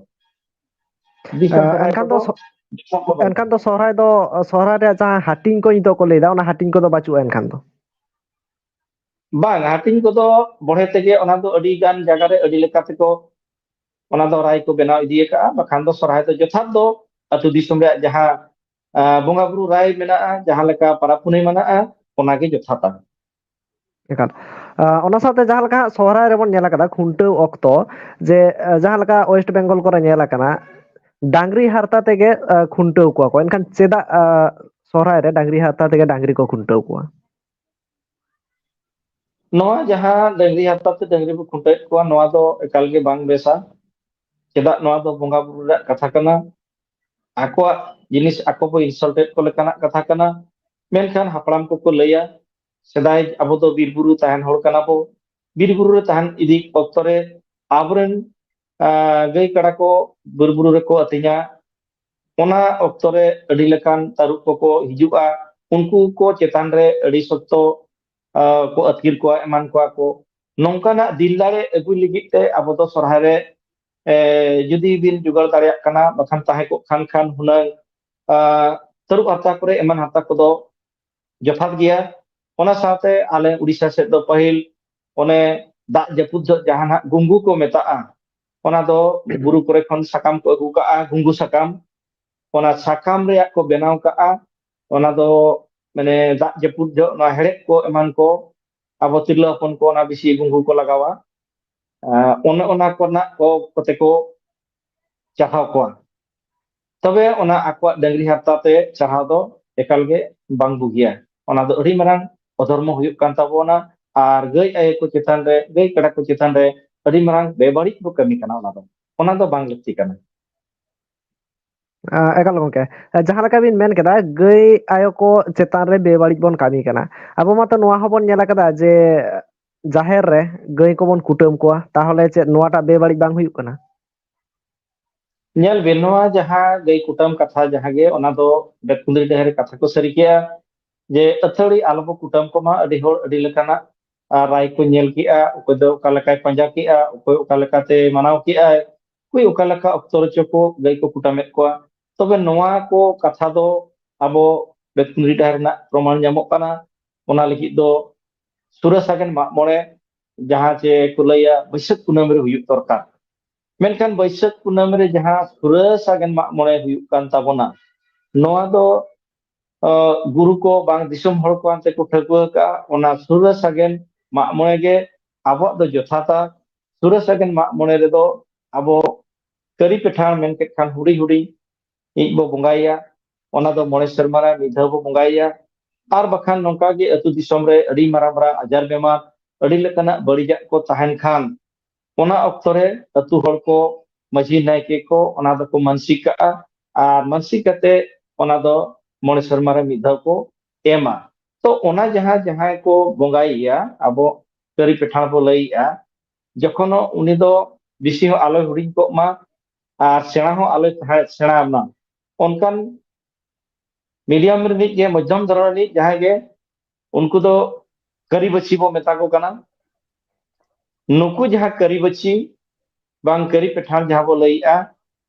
ᱫᱤᱥᱚᱢ ᱮ, ᱥᱚᱨᱦᱟᱭ ᱮᱱᱠᱷᱟᱱ ᱫᱚ ᱠᱚᱫᱚ ᱥᱚ-, ᱫᱤᱥᱚᱢ ᱠᱚᱫᱚ ᱮᱱᱠᱷᱟᱱ ᱫᱚ ᱥᱚᱦᱨᱟᱭ ᱫᱚ, ᱥᱚᱦᱨᱟᱭ ᱨᱮᱭᱟᱜ ᱡᱟᱦᱟᱸ ᱦᱟᱹᱴᱤᱧ ᱠᱚ ᱱᱤᱛᱚᱜ ᱠᱚ ᱞᱟᱹᱭᱫᱟ, ᱚᱱᱟ ᱦᱟᱹᱴᱤᱧ ᱠᱚᱫᱚ ᱵᱟᱹᱪᱩᱜᱼᱟ ᱮᱱᱠᱷᱟᱱ ᱫᱚ? ᱵᱟᱝ, ᱦᱟᱹᱴᱤᱧ ᱠᱚᱫᱚ ᱵᱚᱲᱦᱮ ᱛᱮᱜᱮ, ᱚᱱᱟ ᱫᱚ ᱟᱹᱰᱤ ᱜᱟᱱ ᱡᱟᱭᱜᱟ ᱨᱮ ᱟᱹᱰᱤ ᱞᱮᱠᱟ ᱛᱮᱠᱚ ᱚᱱᱟ ᱫᱚ ᱨᱟᱭ ᱠᱚ ᱵᱮᱱᱟᱣ ᱤᱫᱤ ᱟᱠᱟᱫᱼᱟ᱾ ᱵᱟᱠᱷᱟᱱ ᱫᱚ ᱥᱚᱨᱦᱟᱭ ᱫᱚ ᱡᱚᱛᱷᱟᱛ ᱫᱚ ᱟᱹᱛᱩ ᱫᱤᱥᱚᱢ ᱨᱮᱭᱟᱜ ᱡᱟᱦᱟᱸ, ᱟᱸ, ᱵᱚᱸᱜᱟ ᱵᱩᱨᱩ ᱨᱟᱭ ᱢᱮᱱᱟᱜᱼᱟ, ᱡᱟᱦᱟᱸ ᱞᱮᱠᱟ ᱯᱟᱨᱟᱵᱽ ᱯᱩᱱᱟᱹᱭ ᱢᱮᱱᱟᱜᱼᱟ, ᱚᱱᱟᱜᱮ ᱡᱚᱛᱷᱟᱛᱟ᱾ ᱮᱠᱟᱞ᱾ ᱟᱸ, ᱚᱱᱟ ᱥᱟᱶᱛᱮ ᱡᱟᱦᱟᱸ ᱞᱮᱠᱟ ᱦᱟᱸᱜ ᱥᱚᱦᱨᱟᱭ ᱨᱮᱵᱚᱱ ᱧᱮᱞ ᱟᱠᱟᱫᱟ, ᱠᱷᱩᱱᱴᱟᱹᱣ ᱚᱠᱛᱚ ᱡᱮ, ᱟᱸ, ᱡᱟᱦᱟᱸ ᱞᱮᱠᱟ ᱳᱭᱮᱥᱴ ᱵᱮᱝᱜᱚᱞ ᱠᱚᱨᱮ ᱧᱮᱞ ᱟᱠᱟᱱᱟ, ᱰᱟᱝᱨᱤ ᱦᱟᱨᱛᱟ ᱛᱮᱜᱮ, ᱟᱸ, ᱠᱷᱩᱱᱴᱟᱹᱣ ᱠᱚᱣᱟ ᱠᱚ᱾ ᱮᱱᱠᱷᱟᱱ ᱪᱮᱫᱟᱜ, ᱟᱸ, ᱥᱚᱦᱨᱟᱭ ᱨᱮ ᱰᱟᱝᱨᱤ ᱦᱟᱨᱛᱟ ᱛᱮᱜᱮ ᱰᱟᱝᱨᱤ ᱠᱚ ᱠᱷᱩᱱᱴᱟᱹᱣ ᱠᱚᱣᱟ? ᱱᱚᱣᱟ ᱡᱟᱦᱟᱸ ᱰᱟᱹᱝᱨᱤ ᱦᱟᱨᱛᱟ ᱛᱮ ᱰᱟᱹᱝᱨᱤ ᱵᱚ ᱠᱷᱩᱱᱴᱟᱹᱣᱮᱫ ᱠᱚᱣᱟ, ᱱᱚᱣᱟ ᱫᱚ ᱮᱠᱟᱞ ᱜᱮ ᱵᱟᱝ ᱵᱮᱥᱟ᱾ ᱪᱮᱫᱟᱜ? ᱱᱚᱣᱟ ᱫᱚ ᱵᱚᱸᱜᱟ ᱵᱩᱨᱩ ᱨᱮᱭᱟᱜ ᱠᱟᱛᱷᱟ ᱠᱟᱱᱟ᱾ ᱟᱠᱚᱣᱟᱜ ᱡᱤᱱᱤᱥ ᱟᱠᱚ ᱵᱚ ᱤᱱᱥᱟᱞᱴᱮᱰ ᱠᱚ ᱞᱮᱠᱟᱱᱟᱜ ᱠᱟᱛᱷᱟ ᱠᱟᱱᱟ᱾ ᱢᱮᱱᱠᱷᱟᱱ ᱦᱟᱯᱲᱟᱢ ᱠᱚᱠᱚ ᱞᱟᱹᱭᱟ, ᱥᱮᱫᱟᱭ ᱟᱵᱚ ᱫᱚ ᱵᱤᱨ ᱵᱩᱨᱩ ᱛᱟᱦᱮᱱ ᱦᱚᱲ ᱠᱟᱱᱟ ᱵᱚ᱾ ᱵᱤᱨ ᱵᱩᱨᱩ ᱨᱮ ᱛᱟᱦᱮᱱ ᱤᱫᱤ ᱚᱠᱛᱚ ᱨᱮ ᱟᱵᱚᱨᱮᱱ, ᱟᱸ, ᱜᱟᱹᱭ ᱠᱟᱰᱟ ᱠᱚ ᱵᱤᱨ ᱵᱩᱨᱩ ᱨᱮᱠᱚ ᱟᱹᱛᱤᱧᱟ᱾ ᱚᱱᱟ ᱚᱠᱛᱚ ᱨᱮ ᱟᱹᱰᱤ ᱞᱮᱠᱟᱱ ᱛᱟᱹᱨᱩᱵ ᱠᱚᱠᱚ ᱦᱤᱡᱩᱜᱼᱟ᱾ ᱩᱱᱠᱩ ᱠᱚ ᱪᱮᱛᱟᱱ ᱨᱮ ᱟᱹᱰᱤ ᱥᱚᱠᱛᱚ, ᱟᱸ, ᱠᱚ ᱟᱹᱛᱠᱤᱨ ᱠᱚᱣᱟ, ᱮᱢᱟᱱ ᱠᱚᱣᱟ ᱠᱚ᱾ ᱱᱚᱝᱠᱟᱱᱟᱜ ᱫᱤᱞ ᱫᱟᱲᱮ ᱟᱹᱜᱩᱭ ᱞᱟᱹᱜᱤᱫ ᱛᱮ ᱟᱵᱚ ᱫᱚ ᱥᱚᱨᱦᱟᱭ ᱨᱮ, ᱮ, ᱡᱩᱫᱤ ᱵᱤᱱ ᱡᱚᱜᱟᱲ ᱫᱟᱲᱮᱭᱟᱜ ᱠᱟᱱᱟ, ᱵᱟᱠᱷᱟᱱ ᱛᱟᱦᱮᱸ ᱠᱚᱜ ᱠᱷᱟᱱ, ᱠᱷᱟᱱ ᱦᱩᱱᱟᱹᱝ, ᱟᱸ, ᱛᱟᱹᱨᱩᱵ ᱦᱟᱨᱛᱟ ᱠᱚᱨᱮ ᱮᱢᱟᱱ ᱦᱟᱨᱛᱟ ᱠᱚᱫᱚ ᱡᱚᱛᱷᱟᱛ ᱜᱮᱭᱟ᱾ ᱚᱱᱟ ᱥᱟᱶᱛᱮ ᱟᱞᱮ ᱩᱲᱤᱥᱥᱟ ᱥᱮᱫ ᱫᱚ ᱯᱟᱹᱦᱤᱞ ᱚᱱᱮ ᱫᱟᱜ ᱡᱟᱹᱯᱩᱫ ᱡᱚᱦᱚᱜ ᱡᱟᱦᱟᱸ ᱱᱟᱜ ᱜᱩᱝᱜᱩ ᱠᱚ ᱢᱮᱛᱟᱜᱼᱟ, ᱚᱱᱟ ᱫᱚ ᱵᱩᱨᱩ ᱠᱚᱨᱮ ᱠᱷᱚᱱ ᱥᱟᱠᱟᱢ ᱠᱚ ᱟᱹᱜᱩ ᱠᱟᱜᱼᱟ, ᱜᱩᱝᱜᱩ ᱥᱟᱠᱟᱢ, ᱚᱱᱟ ᱥᱟᱠᱟᱢ ᱨᱮᱭᱟᱜ ᱠᱚ ᱵᱮᱱᱟᱣ ᱠᱟᱜᱼᱟ᱾ ᱚᱱᱟ ᱫᱚ ᱢᱟᱱᱮ ᱫᱟᱜ ᱡᱟᱹᱯᱩᱫ ᱡᱚᱦᱚᱜ ᱱᱚᱣᱟ ᱦᱮᱲᱦᱮᱫ ᱠᱚ ᱮᱢᱟᱱ ᱠᱚ ᱟᱵᱚ ᱛᱤᱨᱞᱟᱹ ᱦᱚᱯᱚᱱ ᱠᱚ ᱚᱱᱟ ᱵᱮᱥᱤ ᱜᱩᱝᱜᱩ ᱠᱚ ᱞᱟᱜᱟᱣᱟ᱾ ᱟᱸ, ᱚᱱᱮ ᱚᱱᱟ ᱠᱚᱨᱮᱱᱟᱜ ᱠᱚ ᱠᱚᱛᱮ ᱠᱚ ᱪᱟᱨᱦᱟᱣ ᱠᱚᱣᱟ᱾ ᱛᱚᱵᱮ ᱚᱱᱟ ᱟᱠᱚᱣᱟᱜ ᱰᱟᱹᱝᱨᱤ ᱦᱟᱨᱛᱟ ᱛᱮ ᱪᱟᱨᱦᱟᱣ ᱫᱚ ᱮᱠᱟᱞ ᱜᱮ ᱵᱟᱝ ᱵᱩᱜᱤᱭᱟ᱾ ᱚᱱᱟ ᱫᱚ ᱟᱹᱰᱤ ᱢᱟᱨᱟᱝ ᱚᱫᱷᱚᱨᱢᱚ ᱦᱩᱭᱩᱜ ᱠᱟᱱ ᱛᱟᱵᱚᱱᱟ᱾ ᱟᱨ ᱜᱟᱹᱭ ᱟᱭᱳ ᱠᱚ ᱪᱮᱛᱟᱱ ᱨᱮ, ᱜᱟᱹᱭ ᱠᱟᱰᱟ ᱠᱚ ᱪᱮᱛᱟᱱ ᱨᱮ ᱟᱹᱰᱤ ᱢᱟᱨᱟᱝ ᱵᱮᱵᱟᱹᱲᱤᱡ ᱵᱚ ᱠᱟᱹᱢᱤ ᱠᱟᱱᱟ᱾ ᱚᱱᱟ ᱫᱚ, ᱚᱱᱟ ᱫᱚ ᱵᱟᱝ ᱞᱟᱹᱠᱛᱤ ᱠᱟᱱᱟ᱾ ᱟᱸ, ᱮᱠᱟᱞ ᱜᱚᱢᱠᱮ, ᱡᱟᱦᱟᱸ ᱞᱮᱠᱟ ᱵᱤᱱ ᱢᱮᱱ ᱠᱮᱫᱟ, ᱜᱟᱹᱭ ᱟᱭᱳ ᱠᱚ ᱪᱮᱛᱟᱱ ᱨᱮ ᱵᱮᱵᱟᱹᱲᱤᱡ ᱵᱚᱱ ᱠᱟᱹᱢᱤ ᱠᱟᱱᱟ᱾ ᱟᱵᱚ ᱢᱟᱛᱚ ᱱᱚᱣᱟ ᱦᱚᱸᱵᱚᱱ ᱧᱮᱞ ᱟᱠᱟᱫᱟ ᱡᱮ ᱡᱟᱦᱮᱨ ᱨᱮ ᱜᱟᱹᱭ ᱠᱚᱵᱚᱱ ᱠᱩᱴᱟᱹᱢ ᱠᱚᱣᱟ, ᱛᱟᱦᱚᱞᱮ ᱪᱮᱫ ᱱᱚᱣᱟᱴᱟᱜ ᱵᱮᱵᱟᱹᱲᱤᱡ ᱵᱟᱝ ᱦᱩᱭᱩᱜ ᱠᱟᱱᱟ? ᱧᱮᱞ ᱵᱤᱱ, ᱱᱚᱣᱟ ᱡᱟᱦᱟᱸ ᱜᱟᱹᱭ ᱠᱩᱴᱟᱹᱢ ᱠᱟᱛᱷᱟ, ᱡᱟᱦᱟᱸ ᱜᱮ, ᱚᱱᱟ ᱫᱚ ᱵᱮᱛᱠᱩᱸᱫᱽᱨᱤ ᱰᱟᱹᱦᱤ ᱨᱮ ᱠᱟᱛᱷᱟ ᱠᱚ ᱥᱟᱹᱨᱤ ᱠᱮᱜᱼᱟ ᱡᱮ ᱟᱹᱛᱷᱟᱹᱲᱤ ᱟᱞᱚᱵᱚ ᱠᱩᱴᱟᱹᱢ ᱠᱚᱢᱟ᱾ ᱟᱹᱰᱤ ᱦᱚᱲ ᱟᱹᱰᱤ ᱞᱮᱠᱟᱱᱟᱜ, ᱟᱨ, ᱨᱟᱭ ᱠᱚ ᱧᱮᱞ ᱠᱮᱜᱼᱟ, ᱚᱠᱚᱭ ᱫᱚ ᱚᱠᱟ ᱞᱮᱠᱟᱭ ᱯᱟᱸᱡᱟ ᱠᱮᱜᱼᱟ, ᱚᱠᱚᱭ ᱚᱠᱟ ᱞᱮᱠᱟᱛᱮ ᱢᱟᱱᱟᱣ ᱠᱮᱜᱼᱟᱭ, ᱚᱠᱚᱭ ᱚᱠᱟ ᱞᱮᱠᱟ ᱚᱠᱛᱚ ᱨᱮᱪᱚ ᱠᱚ ᱜᱟᱹᱭ ᱠᱚ ᱠᱩᱴᱟᱹᱢᱮᱫ ᱠᱚᱣᱟ᱾ ᱛᱚᱵᱮ ᱱᱚᱣᱟ ᱠᱚ ᱠᱟᱛᱷᱟ ᱫᱚ ᱟᱵᱚ ᱵᱮᱛᱠᱩᱸᱫᱽᱨᱤ ᱰᱟᱦᱟᱨ ᱨᱮᱱᱟᱜ ᱯᱨᱚᱢᱟᱱ ᱧᱟᱢᱚᱜ ᱠᱟᱱᱟ᱾ ᱚᱱᱟ ᱞᱟᱹᱜᱤᱫ ᱫᱚ ᱥᱩᱨᱟᱹ ᱥᱟᱜᱮᱱ ᱢᱟᱜ ᱢᱚᱬᱮ, ᱡᱟᱦᱟᱸ ᱪᱮ ᱠᱚ ᱞᱟᱹᱭᱟ ᱵᱟᱹᱭᱥᱟᱹᱠᱷ ᱠᱩᱱᱟᱹᱢᱤ ᱨᱮ ᱦᱩᱭᱩᱜ ᱫᱚᱨᱠᱟᱨ᱾ ᱢᱮᱱᱠᱷᱟᱱ ᱵᱟᱹᱭᱥᱟᱹᱠᱷ ᱠᱩᱱᱟᱹᱢᱤ ᱨᱮ ᱡᱟᱦᱟᱸ ᱥᱩᱨᱟᱹ ᱥᱟᱜᱮᱱ ᱢᱟᱜ ᱢᱚᱬᱮ ᱦᱩᱭᱩᱜ ᱠᱟᱱ ᱛᱟᱵᱚᱱᱟ, ᱱᱚᱣᱟ ᱫᱚ, ᱟᱸ, ᱜᱩᱨᱩ ᱠᱚ ᱵᱟᱝ ᱫᱤᱥᱚᱢ ᱦᱚᱲ ᱠᱚ ᱟᱱᱛᱮ ᱠᱚ ᱴᱷᱟᱹᱣᱠᱟᱹ ᱟᱠᱟᱫᱼᱟ᱾ ᱚᱱᱟ ᱥᱩᱨᱟᱹ ᱥᱟᱜᱮᱱ ᱢᱟᱜ ᱢᱚᱬᱮ ᱜᱮ ᱟᱵᱚᱣᱟᱜ ᱫᱚ ᱡᱚᱛᱷᱟᱛᱟ᱾ ᱥᱩᱨᱟᱹ ᱥᱟᱜᱮᱱ ᱢᱟᱜ ᱢᱚᱬᱮ ᱨᱮᱫᱚ ᱟᱵᱚ ᱠᱟᱹᱨᱤ ᱯᱮᱴᱷᱟᱲ ᱢᱮᱱ ᱠᱮᱫ ᱠᱷᱟᱱ ᱦᱩᱰᱤᱧ ᱦᱩᱰᱤᱧ ᱤᱡ ᱵᱚ ᱵᱚᱸᱜᱟᱭᱮᱭᱟ᱾ ᱚᱱᱟ ᱫᱚ ᱢᱚᱬᱮ ᱥᱮᱨᱢᱟ ᱨᱮ ᱢᱤᱫ ᱫᱷᱟᱣ ᱵᱚ ᱵᱚᱸᱜᱟᱭᱮᱭᱟ᱾ ᱟᱨ ᱵᱟᱠᱷᱟᱱ ᱱᱚᱝᱠᱟ ᱜᱮ ᱟᱹᱛᱩ ᱫᱤᱥᱚᱢ ᱨᱮ ᱟᱹᱰᱤ ᱢᱟᱨᱟᱝ ᱢᱟᱨᱟᱝ ᱟᱡᱟᱨ ᱵᱮᱢᱟᱨ, ᱟᱹᱰᱤ ᱞᱮᱠᱟᱱᱟᱜ ᱵᱟᱹᱲᱤᱡᱟᱜ ᱠᱚ ᱛᱟᱦᱮᱱ ᱠᱷᱟᱱ, ᱚᱱᱟ ᱚᱠᱛᱚ ᱨᱮ ᱟᱹᱛᱩ ᱦᱚᱲ ᱠᱚ, ᱢᱟᱹᱡᱷᱤ ᱱᱟᱭᱠᱮ ᱠᱚ ᱚᱱᱟ ᱫᱚᱠᱚ ᱢᱟᱱᱥᱤᱠ ᱠᱟᱜᱼᱟ᱾ ᱟᱨ ᱢᱟᱱᱥᱤᱠ ᱠᱟᱛᱮ ᱚᱱᱟ ᱫᱚ ᱢᱚᱬᱮ ᱥᱮᱨᱢᱟ ᱨᱮ ᱢᱤᱫ ᱫᱷᱟᱣ ᱠᱚ ᱮᱢᱟ᱾ ᱛᱚ ᱚᱱᱟ ᱡᱟᱦᱟᱸ, ᱡᱟᱦᱟᱸᱭ ᱠᱚ ᱵᱚᱸᱜᱟᱭᱮᱭᱟ, ᱟᱵᱚ ᱠᱟᱹᱨᱤ ᱯᱮᱴᱷᱟᱲ ᱵᱚ ᱞᱟᱹᱭᱮᱜᱼᱟ, ᱡᱚᱠᱷᱚᱱ ᱩᱱᱤ ᱫᱚ ᱵᱮᱥᱤ ᱦᱚᱸ ᱟᱞᱚᱭ ᱦᱩᱰᱤᱧ ᱠᱚᱜ ᱢᱟ ᱟᱨ ᱥᱮᱬᱟ ᱦᱚᱸ ᱟᱞᱚᱭ ᱛᱟᱦᱮᱸ, ᱥᱮᱬᱟ ᱢᱟ, ᱚᱱᱠᱟᱱ ᱢᱤᱰᱤᱭᱟᱢ ᱨᱤᱱᱤᱡ ᱜᱮ, ᱢᱚᱫᱽᱫᱷᱚᱢ ᱫᱷᱚᱨᱚᱱ ᱨᱤᱱᱤᱡ ᱡᱟᱦᱟᱸᱭ ᱜᱮ, ᱩᱱᱠᱩ ᱫᱚ ᱠᱟᱹᱨᱤ ᱵᱟᱹᱪᱷᱤ ᱵᱚ ᱢᱮᱛᱟ ᱠᱚ ᱠᱟᱱᱟ᱾ ᱱᱩᱠᱩ ᱡᱟᱦᱟᱸ ᱠᱟᱹᱨᱤ ᱵᱟᱹᱪᱷᱤ ᱵᱟᱝ ᱠᱟᱹᱨᱤ ᱯᱮᱴᱷᱟᱲ ᱡᱟᱦᱟᱸ ᱵᱚ ᱞᱟᱹᱭᱮᱜᱼᱟ,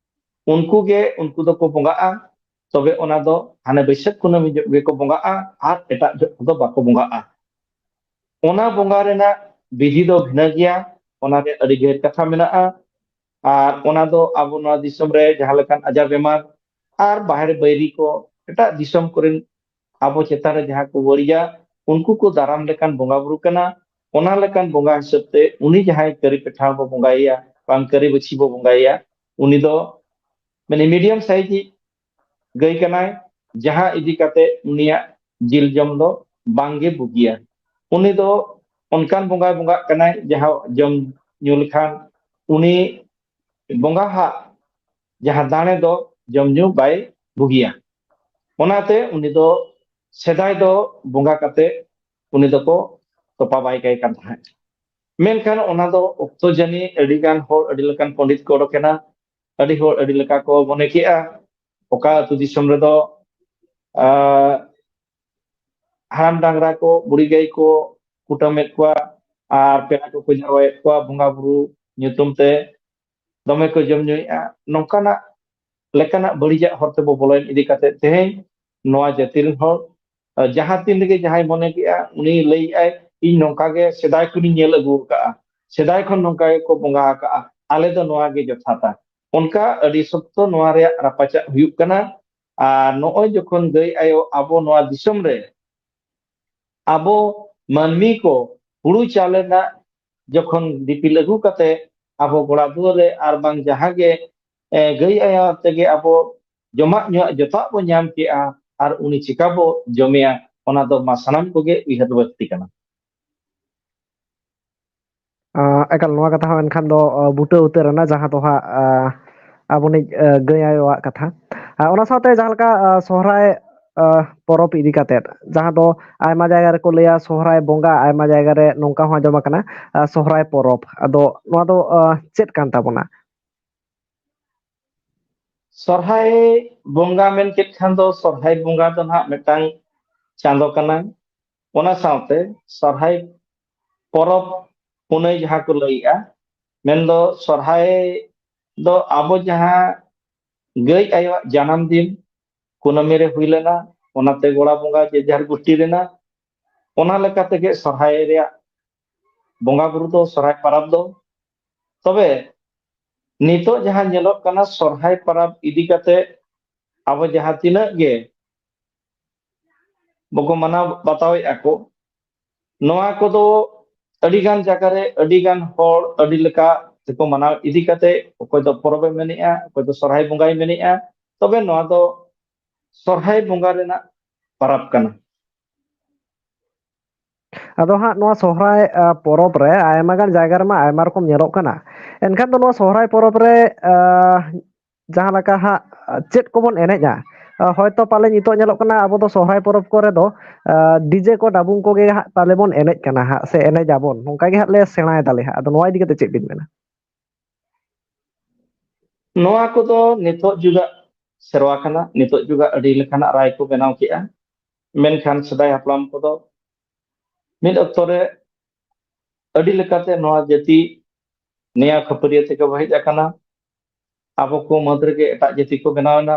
ᱩᱱᱠᱩ ᱜᱮ, ᱩᱱᱠᱩ ᱫᱚᱠᱚ ᱵᱚᱸᱜᱟᱜᱼᱟ᱾ ᱛᱚᱵᱮ ᱚᱱᱟ ᱫᱚ ᱦᱟᱱᱮ ᱵᱟᱹᱭᱥᱟᱹᱠᱷ ᱠᱩᱱᱟᱹᱢᱤ ᱡᱚᱜ ᱜᱮᱠᱚ ᱵᱚᱸᱜᱟᱜᱼᱟ, ᱟᱨ ᱮᱴᱟᱜ ᱡᱚᱜ ᱠᱚᱫᱚ ᱵᱟᱠᱚ ᱵᱚᱸᱜᱟᱜᱼᱟ᱾ ᱚᱱᱟ ᱵᱚᱸᱜᱟ ᱨᱮᱱᱟᱜ ᱵᱤᱫᱷᱤ ᱫᱚ ᱵᱷᱤᱱᱟᱹ ᱜᱮᱭᱟ, ᱚᱱᱟ ᱨᱮ ᱟᱹᱰᱤ ᱜᱟᱹᱦᱤᱨ ᱠᱟᱛᱷᱟ ᱢᱮᱱᱟᱜᱼᱟ᱾ ᱟᱨ ᱚᱱᱟ ᱫᱚ ᱟᱵᱚ ᱱᱚᱣᱟ ᱫᱤᱥᱚᱢ ᱨᱮ ᱡᱟᱦᱟᱸ ᱞᱮᱠᱟᱱ ᱟᱡᱟᱨ ᱵᱮᱢᱟᱨ ᱟᱨ ᱵᱟᱦᱨᱮ ᱵᱟᱹᱭᱨᱤ ᱠᱚ, ᱮᱴᱟᱜ ᱫᱤᱥᱚᱢ ᱠᱚᱨᱮᱱ ᱟᱵᱚ ᱪᱮᱛᱟᱱ ᱨᱮ ᱡᱟᱦᱟᱸ ᱠᱚ ᱵᱟᱹᱲᱤᱡᱟ, ᱩᱱᱠᱩ ᱠᱚ ᱫᱟᱨᱟᱢ ᱞᱮᱠᱟᱱ ᱵᱚᱸᱜᱟ ᱵᱩᱨᱩ ᱠᱟᱱᱟ᱾ ᱚᱱᱟ ᱞᱮᱠᱟᱱ ᱵᱚᱸᱜᱟ ᱦᱤᱥᱟᱹᱵ ᱛᱮ ᱩᱱᱤ ᱡᱟᱦᱟᱸᱭ ᱠᱟᱹᱨᱤ ᱯᱮᱴᱷᱟᱲ ᱵᱚ ᱵᱚᱸᱜᱟᱭᱮᱭᱟ, ᱵᱟᱝ ᱠᱟᱹᱨᱤ ᱵᱟᱹᱪᱷᱤ ᱵᱚ ᱵᱚᱸᱜᱟᱭᱮᱭᱟ, ᱩᱱᱤ ᱫᱚ ᱢᱟᱱᱮ ᱢᱤᱰᱤᱭᱟᱢ ᱥᱟᱭᱤᱡ ᱜᱟᱹᱭ ᱠᱟᱱᱟᱭ, ᱡᱟᱦᱟᱸ ᱤᱫᱤ ᱠᱟᱛᱮ ᱩᱱᱤᱭᱟᱜ ᱡᱤᱞ ᱡᱚᱢ ᱫᱚ ᱵᱟᱝᱜᱮ ᱵᱩᱜᱤᱭᱟ᱾ ᱩᱱᱤ ᱫᱚ ᱚᱱᱠᱟᱱ ᱵᱚᱸᱜᱟᱭ ᱵᱚᱸᱜᱟᱜ ᱠᱟᱱᱟᱭ, ᱡᱟᱦᱟᱸ ᱡᱚᱢ ᱧᱩ ᱞᱮᱠᱷᱟᱱ ᱩᱱᱤ ᱵᱚᱸᱜᱟ ᱦᱟᱜ ᱡᱟᱦᱟᱸ ᱫᱟᱲᱮ ᱫᱚ ᱡᱚᱢ ᱧᱩ ᱵᱟᱭ ᱵᱩᱜᱤᱭᱟ᱾ ᱚᱱᱟᱛᱮ ᱩᱱᱤ ᱫᱚ ᱥᱮᱫᱟᱭ ᱫᱚ ᱵᱚᱸᱜᱟ ᱠᱟᱛᱮ ᱩᱱᱤ ᱫᱚᱠᱚ ᱛᱚᱯᱟ ᱵᱟᱭ ᱠᱟᱭ ᱠᱟᱱ ᱛᱟᱦᱮᱸᱫ᱾ ᱢᱮᱱᱠᱷᱟᱱ ᱚᱱᱟ ᱫᱚ ᱚᱠᱛᱚ ᱡᱟᱹᱱᱤᱡ ᱟᱹᱰᱤ ᱜᱟᱱ ᱦᱚᱲ, ᱟᱹᱰᱤ ᱞᱮᱠᱟᱱ ᱯᱚᱱᱰᱤᱛ ᱠᱚ ᱚᱰᱚᱠ ᱮᱱᱟ᱾ ᱟᱹᱰᱤ ᱦᱚᱲ ᱟᱹᱰᱤ ᱞᱮᱠᱟ ᱠᱚ ᱢᱚᱱᱮ ᱠᱮᱜᱼᱟ, ᱚᱠᱟ ᱟᱹᱛᱩ ᱫᱤᱥᱚᱢ ᱨᱮᱫᱚ ᱟᱨ ᱦᱟᱲᱟᱢ ᱰᱟᱝᱨᱟ ᱠᱚ, ᱵᱩᱲᱦᱤ ᱜᱟᱹᱭ ᱠᱚ ᱠᱩᱴᱟᱹᱢᱮᱫ ᱠᱚᱣᱟ ᱟᱨ ᱯᱮᱲᱟ ᱠᱚᱠᱚ ᱡᱟᱨᱣᱟᱭᱮᱫ ᱠᱚᱣᱟ ᱵᱚᱸᱜᱟ ᱵᱩᱨᱩ ᱧᱩᱛᱩᱢ ᱛᱮ, ᱫᱚᱢᱮ ᱠᱚ ᱡᱚᱢ ᱧᱩᱭᱮᱫᱼᱟ᱾ ᱱᱚᱝᱠᱟᱱᱟᱜ ᱞᱮᱠᱟᱱᱟᱜ ᱵᱟᱹᱲᱤᱡᱟᱜ ᱦᱚᱨ ᱛᱮᱵᱚ ᱵᱚᱞᱚᱭᱮᱱ ᱤᱫᱤ ᱠᱟᱛᱮ ᱛᱮᱦᱮᱧ ᱱᱚᱣᱟ ᱡᱟᱹᱛᱤ ᱨᱮᱱ ᱦᱚᱲ, ᱟᱨ ᱡᱟᱦᱟᱸ ᱛᱤᱱ ᱨᱮᱜᱮ ᱡᱟᱦᱟᱸᱭ ᱢᱚᱱᱮ ᱠᱮᱜᱼᱟ, ᱩᱱᱤ ᱞᱟᱹᱭᱮᱫᱼᱟᱭ, "ᱤᱧ ᱱᱚᱝᱠᱟ ᱜᱮ ᱥᱮᱫᱟᱭ ᱠᱷᱚᱱᱤᱧ ᱧᱮᱞ ᱟᱹᱜᱩ ᱟᱠᱟᱫᱼᱟ, ᱥᱮᱫᱟᱭ ᱠᱷᱚᱱ ᱱᱚᱝᱠᱟ ᱜᱮᱠᱚ ᱵᱚᱸᱜᱟ ᱟᱠᱟᱫᱼᱟ, ᱟᱞᱮ ᱫᱚ ᱱᱚᱣᱟ ᱜᱮ ᱡᱚᱛᱷᱟᱛᱟ᱾" ᱚᱱᱠᱟ ᱟᱹᱰᱤ ᱥᱚᱠᱛᱚ ᱱᱚᱣᱟ ᱨᱮᱭᱟᱜ ᱨᱟᱯᱟᱪᱟᱜ ᱦᱩᱭᱩᱜ ᱠᱟᱱᱟ᱾ ᱟᱨ ᱱᱚᱜᱼᱚᱭ ᱡᱚᱠᱷᱚᱱ ᱜᱟᱹᱭ ᱟᱭᱳ ᱟᱵᱚ ᱱᱚᱣᱟ ᱫᱤᱥᱚᱢ ᱨᱮ ᱟᱵᱚ ᱢᱟᱹᱱᱢᱤ ᱠᱚ ᱦᱩᱲᱩ ᱪᱟᱣᱞᱮ ᱨᱮᱱᱟᱜ ᱡᱚᱠᱷᱚᱱ ᱫᱤᱯᱤᱞ ᱟᱹᱜᱩ ᱠᱟᱛᱮ ᱟᱵᱚ ᱜᱚᱲᱟ ᱫᱩᱣᱟᱹᱨ ᱨᱮ ᱟᱨ ᱵᱟᱝ ᱡᱟᱦᱟᱸ ᱜᱮ, ᱮ, ᱜᱟᱹᱭ ᱟᱭᱳ ᱛᱮᱜᱮ ᱟᱵᱚ ᱡᱚᱢᱟᱜ ᱧᱩᱣᱟᱜ ᱡᱚᱛᱚᱣᱟᱜ ᱵᱚ ᱧᱟᱢ ᱠᱮᱜᱼᱟ, ᱟᱨ ᱩᱱᱤ ᱪᱤᱠᱟ ᱵᱚ ᱡᱚᱢᱮᱭᱟ, ᱚᱱᱟ ᱫᱚ ᱢᱟ ᱥᱟᱱᱟᱢ ᱠᱚᱜᱮ ᱩᱭᱦᱟᱹᱨ ᱞᱟᱹᱠᱛᱤ ᱠᱟᱱᱟ᱾ ᱟᱸ, ᱮᱠᱟᱞ ᱱᱚᱣᱟ ᱠᱟᱛᱷᱟ ᱦᱚᱸ ᱮᱱᱠᱷᱟᱱ ᱫᱚ, ᱟᱸ, ᱵᱩᱴᱟᱹ ᱩᱛᱟᱹᱨ ᱮᱱᱟ, ᱡᱟᱦᱟᱸ ᱫᱚ ᱦᱟᱸᱜ, ᱟᱸ, ᱟᱵᱚᱱᱤᱡ, ᱟᱸ, ᱜᱟᱹᱭ ᱟᱭᱳᱣᱟᱜ ᱠᱟᱛᱷᱟ᱾ ᱟᱨ ᱚᱱᱟ ᱥᱟᱶᱛᱮ ᱡᱟᱦᱟᱸ ᱞᱮᱠᱟ, ᱟᱸ, ᱥᱚᱦᱨᱟᱭ, ᱟᱸ, ᱯᱚᱨᱚᱵᱽ ᱤᱫᱤ ᱠᱟᱛᱮᱫ, ᱡᱟᱦᱟᱸ ᱫᱚ ᱟᱭᱢᱟ ᱡᱟᱭᱜᱟ ᱨᱮᱠᱚ ᱞᱟᱹᱭᱟ ᱥᱚᱦᱨᱟᱭ ᱵᱚᱸᱜᱟ, ᱟᱭᱢᱟ ᱡᱟᱭᱜᱟ ᱨᱮ ᱱᱚᱝᱠᱟ ᱦᱚᱸ ᱟᱸᱡᱚᱢ ᱟᱠᱟᱱᱟ, ᱟᱸ, ᱥᱚᱦᱨᱟᱭ ᱯᱚᱨᱚᱵᱽ᱾ ᱟᱫᱚ ᱱᱚᱣᱟ ᱫᱚ, ᱟᱸ, ᱪᱮᱫ ᱠᱟᱱ ᱛᱟᱵᱚᱱᱟ? ᱥᱚᱨᱦᱟᱭ ᱵᱚᱸᱜᱟ ᱢᱮᱱ ᱠᱮᱫ ᱠᱷᱟᱱ ᱫᱚ ᱥᱚᱨᱦᱟᱭ ᱵᱚᱸᱜᱟ ᱫᱚ ᱱᱟᱦᱟᱜ ᱢᱤᱫᱴᱟᱝ ᱪᱟᱸᱫᱚ ᱠᱟᱱᱟᱭ᱾ ᱚᱱᱟ ᱥᱟᱶᱛᱮ ᱥᱚᱨᱦᱟᱭ ᱯᱚᱨᱚᱵᱽ ᱯᱩᱱᱟᱹᱭ ᱡᱟᱦᱟᱸ ᱠᱚ ᱞᱟᱹᱭᱮᱜᱼᱟ, ᱢᱮᱱᱫᱚ ᱥᱚᱨᱦᱟᱭ ᱫᱚ ᱟᱵᱚ ᱡᱟᱦᱟᱸ ᱜᱟᱹᱭ ᱟᱭᱳᱣᱟᱜ ᱡᱟᱱᱟᱢ ᱫᱤᱱ ᱠᱩᱱᱟᱹᱢᱤ ᱨᱮ ᱦᱩᱭ ᱞᱮᱱᱟ, ᱚᱱᱟᱛᱮ ᱜᱚᱲᱟ ᱵᱚᱸᱜᱟ ᱡᱮ ᱡᱟᱦᱟᱨ ᱜᱩᱥᱴᱤ ᱨᱮᱱᱟᱜ, ᱚᱱᱟ ᱞᱮᱠᱟ ᱛᱮᱜᱮ ᱥᱚᱨᱦᱟᱭ ᱨᱮᱭᱟᱜ ᱵᱚᱸᱜᱟ ᱵᱩᱨᱩ ᱫᱚ ᱥᱚᱨᱦᱟᱭ ᱯᱚᱨᱚᱵᱽ ᱫᱚ᱾ ᱛᱚᱵᱮ ᱱᱤᱛᱚᱜ ᱡᱟᱦᱟᱸ ᱧᱮᱞᱚᱜ ᱠᱟᱱᱟ, ᱥᱚᱨᱦᱟᱭ ᱯᱚᱨᱚᱵᱽ ᱤᱫᱤ ᱠᱟᱛᱮ ᱟᱵᱚ ᱡᱟᱦᱟᱸ ᱛᱤᱱᱟᱹᱜ ᱜᱮ ᱵᱟᱠᱚ ᱢᱟᱱᱟᱣ ᱵᱟᱛᱟᱣᱮᱫᱼᱟ ᱠᱚ, ᱱᱚᱣᱟ ᱠᱚᱫᱚ ᱟᱹᱰᱤ ᱜᱟᱱ ᱡᱟᱭᱜᱟ ᱨᱮ ᱟᱹᱰᱤ ᱜᱟᱱ ᱦᱚᱲ ᱟᱹᱰᱤ ᱞᱮᱠᱟ ᱛᱮᱠᱚ ᱢᱟᱱᱟᱣ ᱤᱫᱤ ᱠᱟᱛᱮ, ᱚᱠᱚᱭ ᱫᱚ ᱯᱚᱨᱚᱵᱽ ᱮ ᱢᱮᱱᱮᱫᱼᱟ, ᱚᱠᱚᱭ ᱫᱚ ᱥᱚᱨᱦᱟᱭ ᱵᱚᱸᱜᱟᱭ ᱢᱮᱱᱮᱫᱼᱟ᱾ ᱛᱚᱵᱮ ᱱᱚᱣᱟ ᱫᱚ ᱥᱚᱨᱦᱟᱭ ᱵᱚᱸᱜᱟ ᱨᱮᱱᱟᱜ ᱯᱚᱨᱚᱵᱽ ᱠᱟᱱᱟ᱾ ᱟᱫᱚ ᱦᱟᱸᱜ ᱱᱚᱣᱟ ᱥᱚᱦᱨᱟᱭ, ᱟ, ᱯᱚᱨᱚᱵᱽ ᱨᱮ ᱟᱭᱢᱟ ᱜᱟᱱ ᱡᱟᱭᱜᱟ ᱨᱮᱢᱟ ᱟᱭᱢᱟ ᱨᱚᱠᱚᱢ ᱧᱮᱞᱚᱜ ᱠᱟᱱᱟ᱾ ᱮᱱᱠᱷᱟᱱ ᱫᱚ ᱱᱚᱣᱟ ᱥᱚᱦᱨᱟᱭ ᱯᱚᱨᱚᱵᱽ ᱨᱮ, ᱟ, ᱡᱟᱦᱟᱸ ᱞᱮᱠᱟ ᱦᱟᱸᱜ, ᱟ, ᱪᱮᱫ ᱠᱚᱵᱚᱱ ᱮᱱᱮᱡᱼᱟ? ᱟ, ᱦᱚᱭᱛᱚ ᱯᱟᱞᱮ ᱱᱤᱛᱚᱜ ᱧᱮᱞᱚᱜ ᱠᱟᱱᱟ ᱟᱵᱚ ᱫᱚ ᱥᱚᱦᱨᱟᱭ ᱯᱚᱨᱚᱵᱽ ᱠᱚᱨᱮ ᱫᱚ, ᱟ, ᱰᱤᱡᱮ ᱠᱚ ᱰᱟᱵᱩᱝ ᱠᱚᱜᱮ ᱦᱟᱸᱜ ᱯᱟᱞᱮ ᱵᱚᱱ ᱮᱱᱮᱡ ᱠᱟᱱᱟ ᱦᱟᱸᱜ, ᱥᱮ ᱮᱱᱮᱡ ᱟᱵᱚᱱ, ᱱᱚᱝᱠᱟ ᱜᱮ ᱦᱟᱸᱜ ᱞᱮ ᱥᱮᱬᱟᱭ ᱫᱟᱞᱮ ᱦᱟᱸᱜ᱾ ᱟᱫᱚ ᱱᱚᱣᱟ ᱤᱫᱤ ᱠᱟᱛᱮ ᱪᱮᱫ ᱵᱤᱱ ᱢᱮᱱᱟ? ᱱᱚᱣᱟ ᱠᱚᱫᱚ ᱱᱤᱛᱚᱜ ᱡᱩᱜᱟᱜ ᱥᱮᱨᱣᱟ ᱠᱟᱱᱟ, ᱱᱤᱛᱚᱜ ᱡᱩᱜᱟᱜ ᱟᱹᱰᱤ ᱞᱮᱠᱟᱱᱟᱜ ᱨᱟᱭ ᱠᱚ ᱵᱮᱱᱟᱣ ᱠᱮᱜᱼᱟ᱾ ᱢᱮᱱᱠᱷᱟᱱ ᱥᱮᱫᱟᱭ ᱦᱟᱯᱲᱟᱢ ᱠᱚᱫᱚ ᱢᱤᱫ ᱚᱠᱛᱚ ᱨᱮ ᱟᱹᱰᱤ ᱞᱮᱠᱟᱛᱮ ᱱᱚᱣᱟ ᱡᱟᱹᱛᱤ ᱱᱮᱭᱟ ᱠᱷᱟᱹᱯᱟᱹᱨᱤᱭᱟᱹ ᱛᱮᱜᱮ ᱵᱚ ᱦᱮᱡ ᱟᱠᱟᱱᱟ᱾ ᱟᱵᱚ ᱠᱚ ᱢᱩᱫᱽ ᱨᱮᱜᱮ ᱮᱴᱟᱜ ᱡᱟᱹᱛᱤ ᱠᱚ ᱵᱮᱱᱟᱣ ᱮᱱᱟ᱾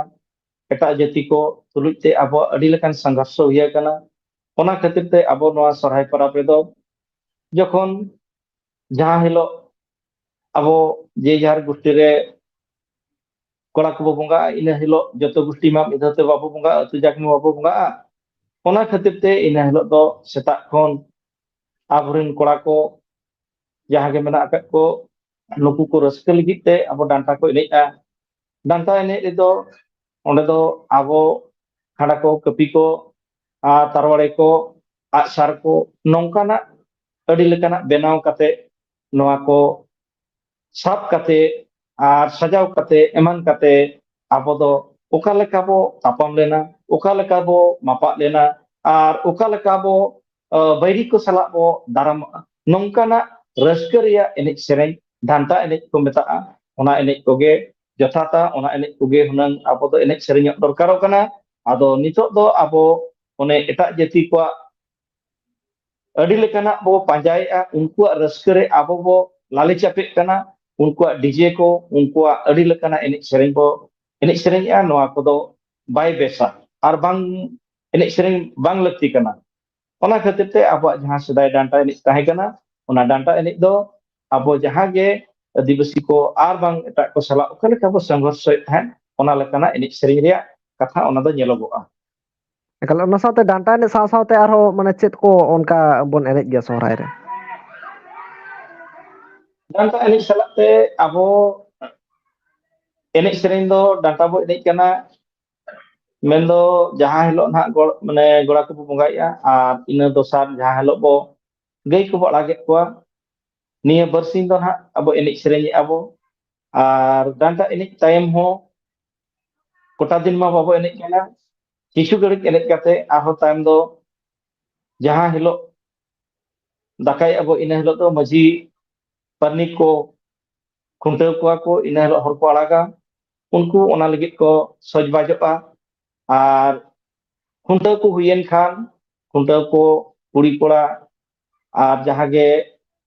ᱮᱴᱟᱜ ᱡᱟᱹᱛᱤ ᱠᱚ ᱛᱩᱞᱩᱡ ᱛᱮ ᱟᱵᱚᱣᱟᱜ ᱟᱹᱰᱤ ᱞᱮᱠᱟᱱ ᱥᱚᱝᱜᱷᱚᱨᱥᱚ ᱦᱩᱭ ᱟᱠᱟᱱᱟ᱾ ᱚᱱᱟ ᱠᱷᱟᱹᱛᱤᱨ ᱛᱮ ᱟᱵᱚ ᱱᱚᱣᱟ ᱥᱚᱨᱦᱟᱭ ᱯᱚᱨᱚᱵᱽ ᱨᱮᱫᱚ ᱡᱚᱠᱷᱚᱱ ᱡᱟᱦᱟᱸ ᱦᱤᱞᱳᱜ ᱟᱵᱚ ᱡᱮ ᱡᱟᱦᱟᱨ ᱜᱩᱥᱴᱤ ᱨᱮ ᱠᱚᱲᱟ ᱠᱚᱵᱚ ᱵᱚᱸᱜᱟᱜᱼᱟ, ᱤᱱᱟᱹ ᱦᱤᱞᱳᱜ ᱡᱚᱛᱚ ᱜᱩᱥᱴᱤ ᱢᱟ ᱢᱤᱫ ᱫᱷᱟᱣ ᱛᱮ ᱵᱟᱵᱚ ᱵᱚᱸᱜᱟᱜᱼᱟ, ᱟᱹᱛᱩ ᱡᱟᱠ ᱢᱟ ᱵᱟᱵᱚ ᱵᱚᱸᱜᱟᱜᱼᱟ᱾ ᱚᱱᱟ ᱠᱷᱟᱹᱛᱤᱨ ᱛᱮ ᱤᱱᱟᱹ ᱦᱤᱞᱳᱜ ᱫᱚ ᱥᱮᱛᱟᱜ ᱠᱷᱚᱱ ᱟᱵᱚᱨᱮᱱ ᱠᱚᱲᱟ ᱠᱚ ᱡᱟᱦᱟᱸ ᱜᱮ ᱢᱮᱱᱟᱜ ᱟᱠᱟᱫ ᱠᱚ, ᱱᱩᱠᱩ ᱠᱚ ᱨᱟᱹᱥᱠᱟᱹ ᱞᱟᱹᱜᱤᱫ ᱛᱮ ᱟᱵᱚ ᱰᱟᱱᱴᱟ ᱠᱚ ᱮᱱᱮᱡᱼᱟ᱾ ᱰᱟᱱᱴᱟ ᱮᱱᱮᱡ ᱨᱮᱫᱚ ᱚᱸᱰᱮ ᱫᱚ ᱟᱵᱚ ᱠᱷᱟᱸᱰᱟ ᱠᱚ, ᱠᱟᱹᱯᱤ ᱠᱚ, ᱟᱨ ᱛᱟᱨᱣᱟᱲᱮ ᱠᱚ, ᱟᱜᱼᱥᱟᱨ ᱠᱚ, ᱱᱚᱝᱠᱟᱱᱟᱜ ᱟᱹᱰᱤ ᱞᱮᱠᱟᱱᱟᱜ ᱵᱮᱱᱟᱣ ᱠᱟᱛᱮ ᱱᱚᱣᱟ ᱠᱚ ᱥᱟᱵ ᱠᱟᱛᱮ ᱟᱨ ᱥᱟᱡᱟᱣ ᱠᱟᱛᱮ ᱮᱢᱟᱱ ᱠᱟᱛᱮ ᱟᱵᱚ ᱫᱚ ᱚᱠᱟ ᱞᱮᱠᱟ ᱵᱚ ᱛᱟᱯᱟᱢ ᱞᱮᱱᱟ, ᱚᱠᱟ ᱞᱮᱠᱟ ᱵᱚ ᱢᱟᱯᱟᱜ ᱞᱮᱱᱟ, ᱟᱨ ᱚᱠᱟ ᱞᱮᱠᱟ ᱵᱚ, ᱟ, ᱵᱟᱹᱭᱨᱤ ᱠᱚ ᱥᱟᱞᱟᱜ ᱵᱚ ᱫᱟᱨᱟᱢᱚᱜᱼᱟ, ᱱᱚᱝᱠᱟᱱᱟᱜ ᱨᱟᱹᱥᱠᱟᱹ ᱨᱮᱭᱟᱜ ᱮᱱᱮᱡ ᱥᱮᱨᱮᱧ ᱰᱟᱱᱴᱟ ᱮᱱᱮᱡ ᱠᱚ ᱢᱮᱛᱟᱜᱼᱟ᱾ ᱚᱱᱟ ᱮᱱᱮᱡ ᱠᱚᱜᱮ ᱡᱚᱛᱷᱟᱛᱟ, ᱚᱱᱟ ᱮᱱᱮᱡ ᱠᱚᱜᱮ ᱦᱩᱱᱟᱹᱝ ᱟᱵᱚ ᱫᱚ ᱮᱱᱮᱡ ᱥᱮᱨᱮᱧᱚᱜ ᱫᱚᱨᱠᱟᱨᱚᱜ ᱠᱟᱱᱟ᱾ ᱟᱫᱚ ᱱᱤᱛᱚᱜ ᱫᱚ ᱟᱵᱚ ᱚᱱᱮ ᱮᱴᱟᱜ ᱡᱟᱹᱛᱤ ᱠᱚᱣᱟᱜ ᱟᱹᱰᱤ ᱞᱮᱠᱟᱱᱟᱜ ᱵᱚ ᱯᱟᱸᱡᱟᱭᱮᱫᱼᱟ, ᱩᱱᱠᱩᱣᱟᱜ ᱨᱟᱹᱥᱠᱟᱹ ᱨᱮ ᱟᱵᱚ ᱵᱚ ᱞᱟᱞᱮ ᱪᱟᱯᱮᱜ ᱠᱟᱱᱟ, ᱩᱱᱠᱩᱣᱟᱜ ᱰᱤᱡᱮ ᱠᱚ, ᱩᱱᱠᱩᱣᱟᱜ ᱟᱹᱰᱤ ᱞᱮᱠᱟᱱᱟᱜ ᱮᱱᱮᱡ ᱥᱮᱨᱮᱧ ᱵᱚ ᱮᱱᱮᱡ ᱥᱮᱨᱮᱧᱮᱜᱼᱟ, ᱱᱚᱣᱟ ᱠᱚᱫᱚ ᱵᱟᱭ ᱵᱮᱥᱟ ᱟᱨ ᱵᱟᱝ ᱮᱱᱮᱡ ᱥᱮᱨᱮᱧ ᱵᱟᱝ ᱞᱟᱹᱠᱛᱤ ᱠᱟᱱᱟ᱾ ᱚᱱᱟ ᱠᱷᱟᱹᱛᱤᱨ ᱛᱮ ᱟᱵᱚᱣᱟᱜ ᱡᱟᱦᱟᱸ ᱥᱮᱫᱟᱭ ᱰᱟᱱᱴᱟ ᱮᱱᱮᱡ ᱛᱟᱦᱮᱸ ᱠᱟᱱᱟ, ᱚᱱᱟ ᱰᱟᱱᱴᱟ ᱮᱱᱮᱡ ᱫᱚ ᱟᱵᱚ ᱡᱟᱦᱟᱸ ᱜᱮ ᱟᱹᱫᱤᱵᱟᱹᱥᱤ ᱠᱚ ᱟᱨ ᱵᱟᱝ ᱮᱴᱟᱜ ᱠᱚ ᱥᱟᱞᱟᱜ ᱚᱠᱟ ᱞᱮᱠᱟ ᱵᱚ ᱥᱚᱝᱜᱷᱚᱨᱥᱚᱭᱮᱫ ᱛᱟᱦᱮᱸᱫ, ᱚᱱᱟ ᱞᱮᱠᱟᱱᱟᱜ ᱮᱱᱮᱡ ᱥᱮᱨᱮᱧ ᱨᱮᱭᱟᱜ ᱠᱟᱛᱷᱟ ᱚᱱᱟ ᱫᱚ ᱧᱮᱞᱚᱜᱚᱜᱼᱟ᱾ ᱮᱠᱟᱞ, ᱚᱱᱟ ᱥᱟᱶᱛᱮ ᱰᱟᱱᱴᱟ ᱮᱱᱮᱡ ᱥᱟᱶ ᱥᱟᱶᱛᱮ ᱟᱨᱦᱚᱸ ᱢᱟᱱᱮ ᱪᱮᱫ ᱠᱚ ᱚᱱᱠᱟ ᱵᱚᱱ ᱮᱱᱮᱡ ᱜᱮᱭᱟ ᱥᱚᱦᱨᱟᱭ ᱨᱮ? ᱰᱟᱱᱴᱟ ᱮᱱᱮᱡ ᱥᱟᱞᱟᱜ ᱛᱮ ᱟᱵᱚ ᱮᱱᱮᱡ ᱥᱮᱨᱮᱧ ᱫᱚ ᱰᱟᱱᱴᱟ ᱵᱚ ᱮᱱᱮᱡ ᱠᱟᱱᱟ, ᱢᱮᱱᱫᱚ ᱡᱟᱦᱟᱸ ᱦᱤᱞᱳᱜ ᱱᱟᱦᱟᱜ ᱜᱚ-, ᱢᱟᱱᱮ ᱜᱚᱲᱟ ᱠᱚᱵᱚ ᱵᱚᱸᱜᱟᱭᱮᱜᱼᱟ, ᱟᱨ ᱤᱱᱟᱹ ᱫᱚᱥᱟᱨ ᱡᱟᱦᱟᱸ ᱦᱤᱞᱳᱜ ᱵᱚ ᱜᱟᱹᱭ ᱠᱚᱵᱚ ᱟᱲᱟᱜᱮᱫ ᱠᱚᱣᱟ, ᱱᱤᱭᱟᱹ ᱵᱟᱨᱥᱤᱧ ᱫᱚ ᱱᱟᱦᱟᱜ ᱟᱵᱚ ᱮᱱᱮᱡ ᱥᱮᱨᱮᱧᱮᱜᱼᱟ ᱵᱚ᱾ ᱟᱨ ᱰᱟᱱᱴᱟ ᱮᱱᱮᱡ ᱛᱟᱭᱚᱢ ᱦᱚᱸ ᱜᱚᱴᱟ ᱫᱤᱱ ᱢᱟ ᱵᱟᱵᱚ ᱮᱱᱮᱡ ᱠᱟᱱᱟ, ᱠᱤᱪᱷᱩ ᱜᱷᱟᱹᱲᱤᱡ ᱮᱱᱮᱡ ᱠᱟᱛᱮ ᱟᱨᱦᱚᱸ ᱛᱟᱭᱚᱢ ᱫᱚ ᱡᱟᱦᱟᱸ ᱦᱤᱞᱳᱜ ᱫᱟᱠᱟᱭᱮᱜᱼᱟ ᱵᱚ, ᱤᱱᱟᱹ ᱦᱤᱞᱳᱜ ᱫᱚ ᱢᱟᱹᱡᱷᱤ ᱯᱟᱨᱱᱤᱠ ᱠᱚ ᱠᱷᱩᱱᱴᱟᱹᱣ ᱠᱚᱣᱟ ᱠᱚ, ᱤᱱᱟᱹ ᱦᱤᱞᱳᱜ ᱦᱚᱲ ᱠᱚ ᱟᱲᱟᱜᱟ, ᱩᱱᱠᱩ ᱚᱱᱟ ᱞᱟᱹᱜᱤᱫ ᱠᱚ ᱥᱚᱡᱽᱵᱟᱡᱚᱜᱼᱟ᱾ ᱟᱨ ᱠᱷᱩᱱᱴᱟᱹᱣ ᱠᱚ ᱦᱩᱭᱮᱱ ᱠᱷᱟᱱ ᱠᱷᱩᱱᱴᱟᱹᱣ ᱠᱚ ᱠᱩᱲᱤ ᱠᱚᱲᱟ ᱟᱨ ᱡᱟᱦᱟᱸ ᱜᱮ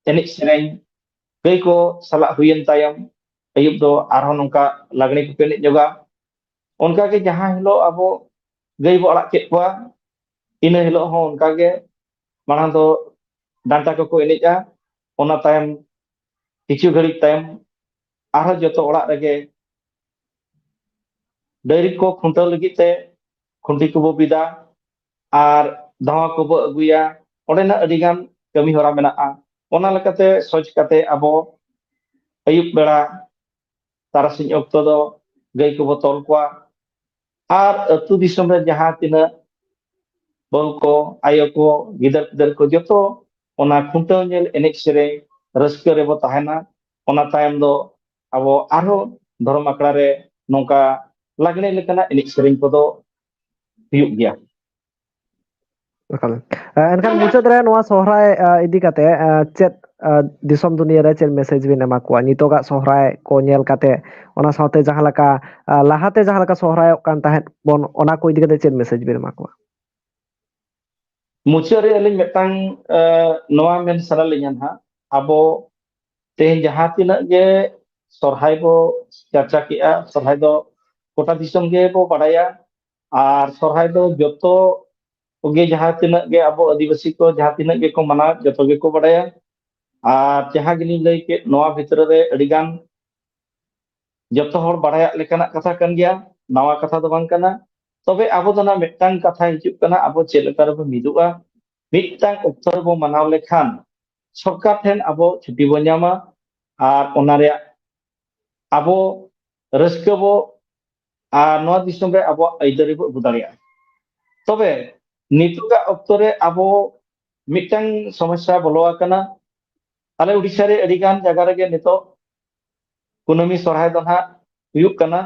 ᱮᱱᱮᱡ ᱥᱮᱨᱮᱧ ᱜᱟᱹᱭ ᱠᱚ ᱥᱟᱞᱟᱜ ᱦᱩᱭᱮᱱ ᱛᱟᱭᱚᱢ, ᱟᱹᱭᱩᱵ ᱫᱚ ᱟᱨᱦᱚᱸ ᱱᱚᱝᱠᱟ ᱞᱟᱜᱽᱬᱮ ᱠᱚᱠᱚ ᱮᱱᱮᱡ ᱧᱚᱜᱟ᱾ ᱚᱱᱠᱟᱜᱮ ᱡᱟᱦᱟᱸ ᱦᱤᱞᱳᱜ ᱟᱵᱚ ᱜᱟᱹᱭ ᱵᱚ ᱟᱲᱟᱜ ᱠᱮᱫ ᱠᱚᱣᱟ, ᱤᱱᱟᱹ ᱦᱤᱞᱳᱜ ᱦᱚᱸ ᱚᱱᱠᱟᱜᱮ ᱢᱟᱲᱟᱝ ᱫᱚ ᱰᱟᱱᱴᱟ ᱠᱚᱠᱚ ᱮᱱᱮᱡᱼᱟ᱾ ᱚᱱᱟ ᱛᱟᱭᱚᱢ ᱠᱤᱪᱷᱩ ᱜᱷᱟᱹᱲᱤᱡ ᱛᱟᱭᱚᱢ ᱟᱨᱦᱚᱸ ᱡᱚᱛᱚ ᱚᱲᱟᱜ ᱨᱮᱜᱮ ᱰᱟᱹᱝᱨᱤ ᱠᱚ ᱠᱷᱩᱱᱴᱟᱹᱣ ᱞᱟᱹᱜᱤᱫ ᱛᱮ ᱠᱷᱩᱱᱴᱤ ᱠᱚᱵᱚ ᱵᱤᱫᱟ ᱟᱨ ᱫᱷᱟᱣᱟ ᱠᱚᱵᱚ ᱟᱹᱜᱩᱭᱟ᱾ ᱚᱸᱰᱮᱱᱟᱜ ᱟᱹᱰᱤᱜᱟᱱ ᱠᱟᱹᱢᱤ ᱦᱚᱨᱟ ᱢᱮᱱᱟᱜᱼᱟ᱾ ᱚᱱᱟ ᱞᱮᱠᱟᱛᱮ ᱥᱚᱡᱽ ᱠᱟᱛᱮ ᱟᱵᱚ ᱟᱹᱭᱩᱵ ᱵᱮᱲᱟ, ᱛᱟᱨᱟᱥᱤᱧ ᱚᱠᱛᱚ ᱫᱚ ᱜᱟᱹᱭ ᱠᱚᱵᱚ ᱛᱚᱞ ᱠᱚᱣᱟ᱾ ᱟᱨ ᱟᱹᱛᱩ ᱫᱤᱥᱚᱢ ᱨᱮ ᱡᱟᱦᱟᱸ ᱛᱤᱱᱟᱹᱜ ᱵᱟᱹᱦᱩ ᱠᱚ, ᱟᱭᱳ ᱠᱚ, ᱜᱤᱫᱟᱹᱨ ᱯᱤᱫᱟᱹᱨ ᱠᱚ, ᱡᱚᱛᱚ ᱚᱱᱟ ᱠᱷᱩᱱᱴᱟᱹᱣ ᱧᱮᱞ, ᱮᱱᱮᱡ ᱥᱮᱨᱮᱧ ᱨᱟᱹᱥᱠᱟᱹ ᱨᱮᱵᱚ ᱛᱟᱦᱮᱱᱟ᱾ ᱚᱱᱟ ᱛᱟᱭᱚᱢ ᱫᱚ ᱟᱵᱚ ᱟᱨᱦᱚᱸ ᱫᱷᱚᱨᱚᱢ ᱟᱠᱷᱲᱟ ᱨᱮ ᱱᱚᱝᱠᱟ ᱞᱟᱜᱽᱬᱮ ᱞᱮᱠᱟᱱᱟᱜ ᱮᱱᱮᱡ ᱥᱮᱨᱮᱧ ᱠᱚᱫᱚ ᱦᱩᱭᱩᱜ ᱜᱮᱭᱟ᱾ ᱮᱠᱟᱞ᱾ ᱮ, ᱮᱱᱠᱷᱟᱱ ᱢᱩᱪᱟᱹᱫ ᱨᱮ ᱱᱚᱣᱟ ᱥᱚᱦᱨᱟᱭ, ᱮ, ᱤᱫᱤ ᱠᱟᱛᱮ, ᱮ, ᱪᱮᱫ, ᱮ, ᱫᱤᱥᱚᱢ ᱫᱩᱱᱤᱭᱟᱹ ᱨᱮ ᱪᱮᱫ ᱢᱮᱥᱮᱡᱽ ᱵᱤᱱ ᱮᱢᱟ ᱠᱚᱣᱟ ᱱᱤᱛᱚᱜᱟᱜ ᱥᱚᱦᱨᱟᱭ ᱠᱚ ᱧᱮᱞ ᱠᱟᱛᱮ, ᱚᱱᱟ ᱥᱟᱶᱛᱮ ᱡᱟᱦᱟᱸ ᱞᱮᱠᱟ, ᱮ, ᱞᱟᱦᱟᱛᱮ ᱡᱟᱦᱟᱸ ᱞᱮᱠᱟ ᱥᱚᱦᱨᱟᱭᱚᱜ ᱠᱟᱱ ᱛᱟᱦᱮᱸᱫ ᱵᱚᱱ, ᱚᱱᱟ ᱠᱚ ᱤᱫᱤ ᱠᱟᱛᱮ ᱪᱮᱫ ᱢᱮᱥᱮᱡᱽ ᱵᱤᱱ ᱮᱢᱟ ᱠᱚᱣᱟ? ᱢᱩᱪᱟᱹᱫ ᱨᱮ ᱟᱹᱞᱤᱧ ᱢᱤᱫᱴᱟᱝ, ᱮ, ᱱᱚᱣᱟ ᱢᱮᱱ ᱥᱟᱱᱟ ᱞᱤᱧᱟ ᱱᱟᱦᱟᱜ, ᱟᱵᱚ ᱛᱮᱦᱮᱧ ᱡᱟᱦᱟᱸ ᱛᱤᱱᱟᱹᱜ ᱜᱮ ᱥᱚᱨᱦᱟᱭ ᱵᱚ ᱪᱟᱨᱪᱟ ᱠᱮᱜᱼᱟ, ᱥᱚᱨᱦᱟᱭ ᱫᱚ ᱜᱚᱴᱟ ᱫᱤᱥᱚᱢ ᱜᱮᱵᱚ ᱵᱟᱲᱟᱭᱟ᱾ ᱟᱨ ᱥᱚᱨᱦᱟᱭ ᱫᱚ ᱡᱚᱛᱚ ᱠᱚᱜᱮ, ᱡᱟᱦᱟᱸ ᱛᱤᱱᱟᱹᱜ ᱜᱮ ᱟᱵᱚ ᱟᱹᱫᱤᱵᱟᱹᱥᱤ ᱠᱚ ᱡᱟᱦᱟᱸ ᱛᱤᱱᱟᱹᱜ ᱜᱮᱠᱚ ᱢᱟᱱᱟᱣ, ᱡᱚᱛᱚ ᱜᱮᱠᱚ ᱵᱟᱲᱟᱭᱟ᱾ ᱟᱨ ᱡᱟᱦᱟᱸ ᱜᱮᱞᱤᱧ ᱞᱟᱹᱭ ᱠᱮᱫ, ᱱᱚᱣᱟ ᱵᱷᱤᱛᱨᱤ ᱨᱮ ᱟᱹᱰᱤᱜᱟᱱ ᱡᱚᱛᱚ ᱦᱚᱲ ᱵᱟᱲᱟᱭᱟᱜ ᱞᱮᱠᱟᱱᱟᱜ ᱠᱟᱛᱷᱟ ᱠᱟᱱ ᱜᱮᱭᱟ, ᱱᱟᱣᱟ ᱠᱟᱛᱷᱟ ᱫᱚ ᱵᱟᱝ ᱠᱟᱱᱟ᱾ ᱛᱚᱵᱮ ᱟᱵᱚ ᱫᱚ ᱱᱟᱜ ᱢᱤᱫᱴᱟᱝ ᱠᱟᱛᱷᱟ ᱦᱤᱡᱩᱜ ᱠᱟᱱᱟ, ᱟᱵᱚ ᱪᱮᱫ ᱞᱮᱠᱟ ᱨᱮᱵᱚ ᱢᱤᱫᱚᱜᱼᱟ? ᱢᱤᱫᱴᱟᱝ ᱚᱠᱛᱚ ᱨᱮᱵᱚ ᱢᱟᱱᱟᱣ ᱞᱮᱠᱷᱟᱱ ᱥᱚᱨᱠᱟᱨ ᱴᱷᱮᱱ ᱟᱵᱚ ᱪᱷᱩᱴᱤ ᱵᱚ ᱧᱟᱢᱟ, ᱟᱨ ᱚᱱᱟ ᱨᱮᱭᱟᱜ ᱟᱵᱚ ᱨᱟᱹᱥᱠᱟᱹ ᱵᱚ, ᱟᱨ ᱱᱚᱣᱟ ᱫᱤᱥᱚᱢ ᱨᱮ ᱟᱵᱚᱣᱟᱜ ᱟᱹᱭᱫᱟᱹᱨᱤ ᱵᱚ ᱟᱹᱜᱩ ᱫᱟᱲᱮᱭᱟᱜᱼᱟ᱾ ᱛᱚᱵᱮ ᱱᱤᱛᱚᱜᱟᱜ ᱚᱠᱛᱚ ᱨᱮ ᱟᱵᱚ ᱢᱤᱫᱴᱟᱝ ᱥᱚᱢᱚᱥᱥᱟ ᱵᱚᱞᱚ ᱟᱠᱟᱱᱟ᱾ ᱟᱞᱮ ᱩᱰᱤᱥᱟ ᱨᱮ ᱟᱹᱰᱤ ᱜᱟᱱ ᱡᱟᱭᱜᱟ ᱨᱮᱜᱮ ᱱᱤᱛᱚᱜ ᱠᱩᱱᱟᱹᱢᱤ ᱥᱚᱨᱦᱟᱭ ᱫᱚ ᱱᱟᱦᱟᱜ ᱦᱩᱭᱩᱜ ᱠᱟᱱᱟ,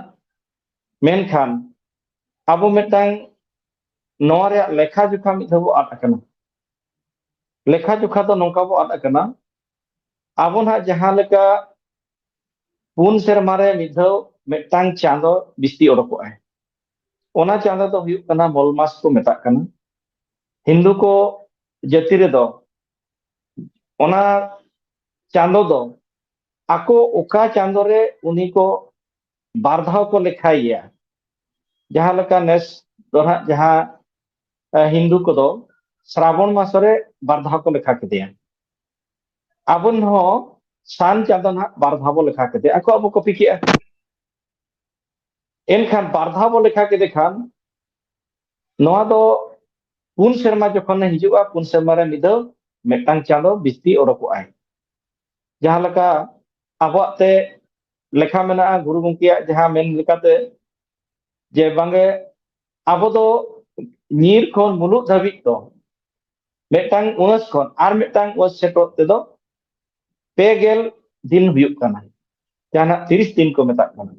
ᱢᱮᱱᱠᱷᱟᱱ ᱟᱵᱚ ᱢᱤᱫᱴᱟᱝ ᱱᱚᱣᱟ ᱨᱮᱭᱟᱜ ᱞᱮᱠᱷᱟ ᱡᱚᱠᱷᱟ ᱢᱤᱫ ᱫᱷᱟᱣ ᱵᱚ ᱟᱫ ᱟᱠᱟᱱᱟ᱾ ᱞᱮᱠᱷᱟ ᱡᱚᱠᱷᱟ ᱫᱚ ᱱᱚᱝᱠᱟ ᱵᱚ ᱟᱫ ᱟᱠᱟᱱᱟ, ᱟᱵᱚ ᱱᱟᱦᱟᱜ ᱡᱟᱦᱟᱸ ᱞᱮᱠᱟ ᱯᱩᱱ ᱥᱮᱨᱢᱟ ᱨᱮ ᱢᱤᱫ ᱫᱷᱟᱣ ᱢᱤᱫᱴᱟᱝ ᱪᱟᱸᱫᱚ ᱵᱤᱥᱛᱤ ᱚᱰᱚᱠᱚᱜᱼᱟᱭ᱾ ᱚᱱᱟ ᱪᱟᱸᱫᱚ ᱫᱚ ᱦᱩᱭᱩᱜ ᱠᱟᱱᱟ ᱢᱚᱞ ᱢᱟᱥ ᱠᱚ ᱢᱮᱛᱟᱜ ᱠᱟᱱᱟ᱾ ᱦᱤᱱᱫᱩ ᱠᱚ ᱡᱟᱹᱛᱤ ᱨᱮᱫᱚ ᱚᱱᱟ ᱪᱟᱸᱫᱚ ᱫᱚ ᱟᱠᱚ ᱚᱠᱟ ᱪᱟᱸᱫᱚ ᱨᱮ ᱩᱱᱤ ᱠᱚ ᱵᱟᱨ ᱫᱷᱟᱣ ᱠᱚ ᱞᱮᱠᱷᱟᱭ ᱜᱮᱭᱟ᱾ ᱡᱟᱦᱟᱸ ᱞᱮᱠᱟ ᱱᱮᱥ ᱫᱚ ᱦᱟᱸᱜ ᱡᱟᱦᱟᱸ, ᱮ, ᱦᱤᱱᱫᱩ ᱠᱚᱫᱚ ᱥᱨᱟᱵᱚᱱ ᱢᱟᱥ ᱨᱮ ᱵᱟᱨ ᱫᱷᱟᱣ ᱠᱚ ᱞᱮᱠᱷᱟ ᱠᱮᱫᱮᱭᱟ᱾ ᱟᱵᱚ ᱦᱚᱸ ᱥᱟᱱ ᱪᱟᱸᱫᱚ ᱱᱟᱦᱟᱜ ᱵᱟᱨ ᱫᱷᱟᱣ ᱵᱚ ᱞᱮᱠᱷᱟ ᱠᱮᱫᱮᱭᱟ, ᱟᱠᱚᱣᱟᱜ ᱵᱚ ᱠᱚᱯᱤ ᱠᱮᱜᱼᱟ᱾ ᱮᱱᱠᱷᱟᱱ ᱵᱟᱨ ᱫᱷᱟᱣ ᱵᱚ ᱞᱮᱠᱷᱟ ᱠᱮᱫᱮ ᱠᱷᱟᱱ ᱱᱚᱣᱟ ᱫᱚ ᱯᱩᱱ ᱥᱮᱨᱢᱟ ᱡᱚᱠᱷᱚᱱᱮ ᱦᱤᱡᱩᱜᱼᱟ, ᱯᱩᱱ ᱥᱮᱨᱢᱟ ᱨᱮ ᱢᱤᱫ ᱫᱷᱟᱣ ᱢᱤᱫᱴᱟᱝ ᱪᱟᱸᱫᱚ ᱵᱤᱥᱛᱤ ᱚᱰᱚᱠᱚᱜᱼᱟᱭ᱾ ᱡᱟᱦᱟᱸ ᱞᱮᱠᱟ ᱟᱵᱚᱣᱟᱜ ᱛᱮ ᱞᱮᱠᱷᱟ ᱢᱮᱱᱟᱜᱼᱟ, ᱜᱩᱨᱩ ᱜᱚᱢᱠᱮᱭᱟᱜ ᱡᱟᱦᱟᱸ ᱢᱮᱱ ᱞᱮᱠᱟᱛᱮ ᱡᱮ ᱵᱟᱝᱮ ᱟᱵᱚ ᱫᱚ ᱧᱤᱨ ᱠᱷᱚᱱ ᱢᱩᱞᱩᱜ ᱫᱷᱟᱹᱵᱤᱡ ᱫᱚ ᱢᱤᱫᱴᱟᱝ ᱩᱱᱟᱹᱥ ᱠᱷᱚᱱ ᱟᱨ ᱢᱤᱫᱴᱟᱝ ᱩᱱᱟᱹᱥ ᱥᱮᱴᱮᱨᱚᱜ ᱛᱮᱫᱚ ᱯᱮ ᱜᱮᱞ ᱫᱤᱱ ᱦᱩᱭᱩᱜ ᱠᱟᱱᱟ᱾ ᱡᱟᱦᱟᱱᱟᱜ ᱛᱤᱨᱤᱥ ᱫᱤᱱ ᱠᱚ ᱢᱮᱛᱟᱜ ᱠᱟᱱᱟ᱾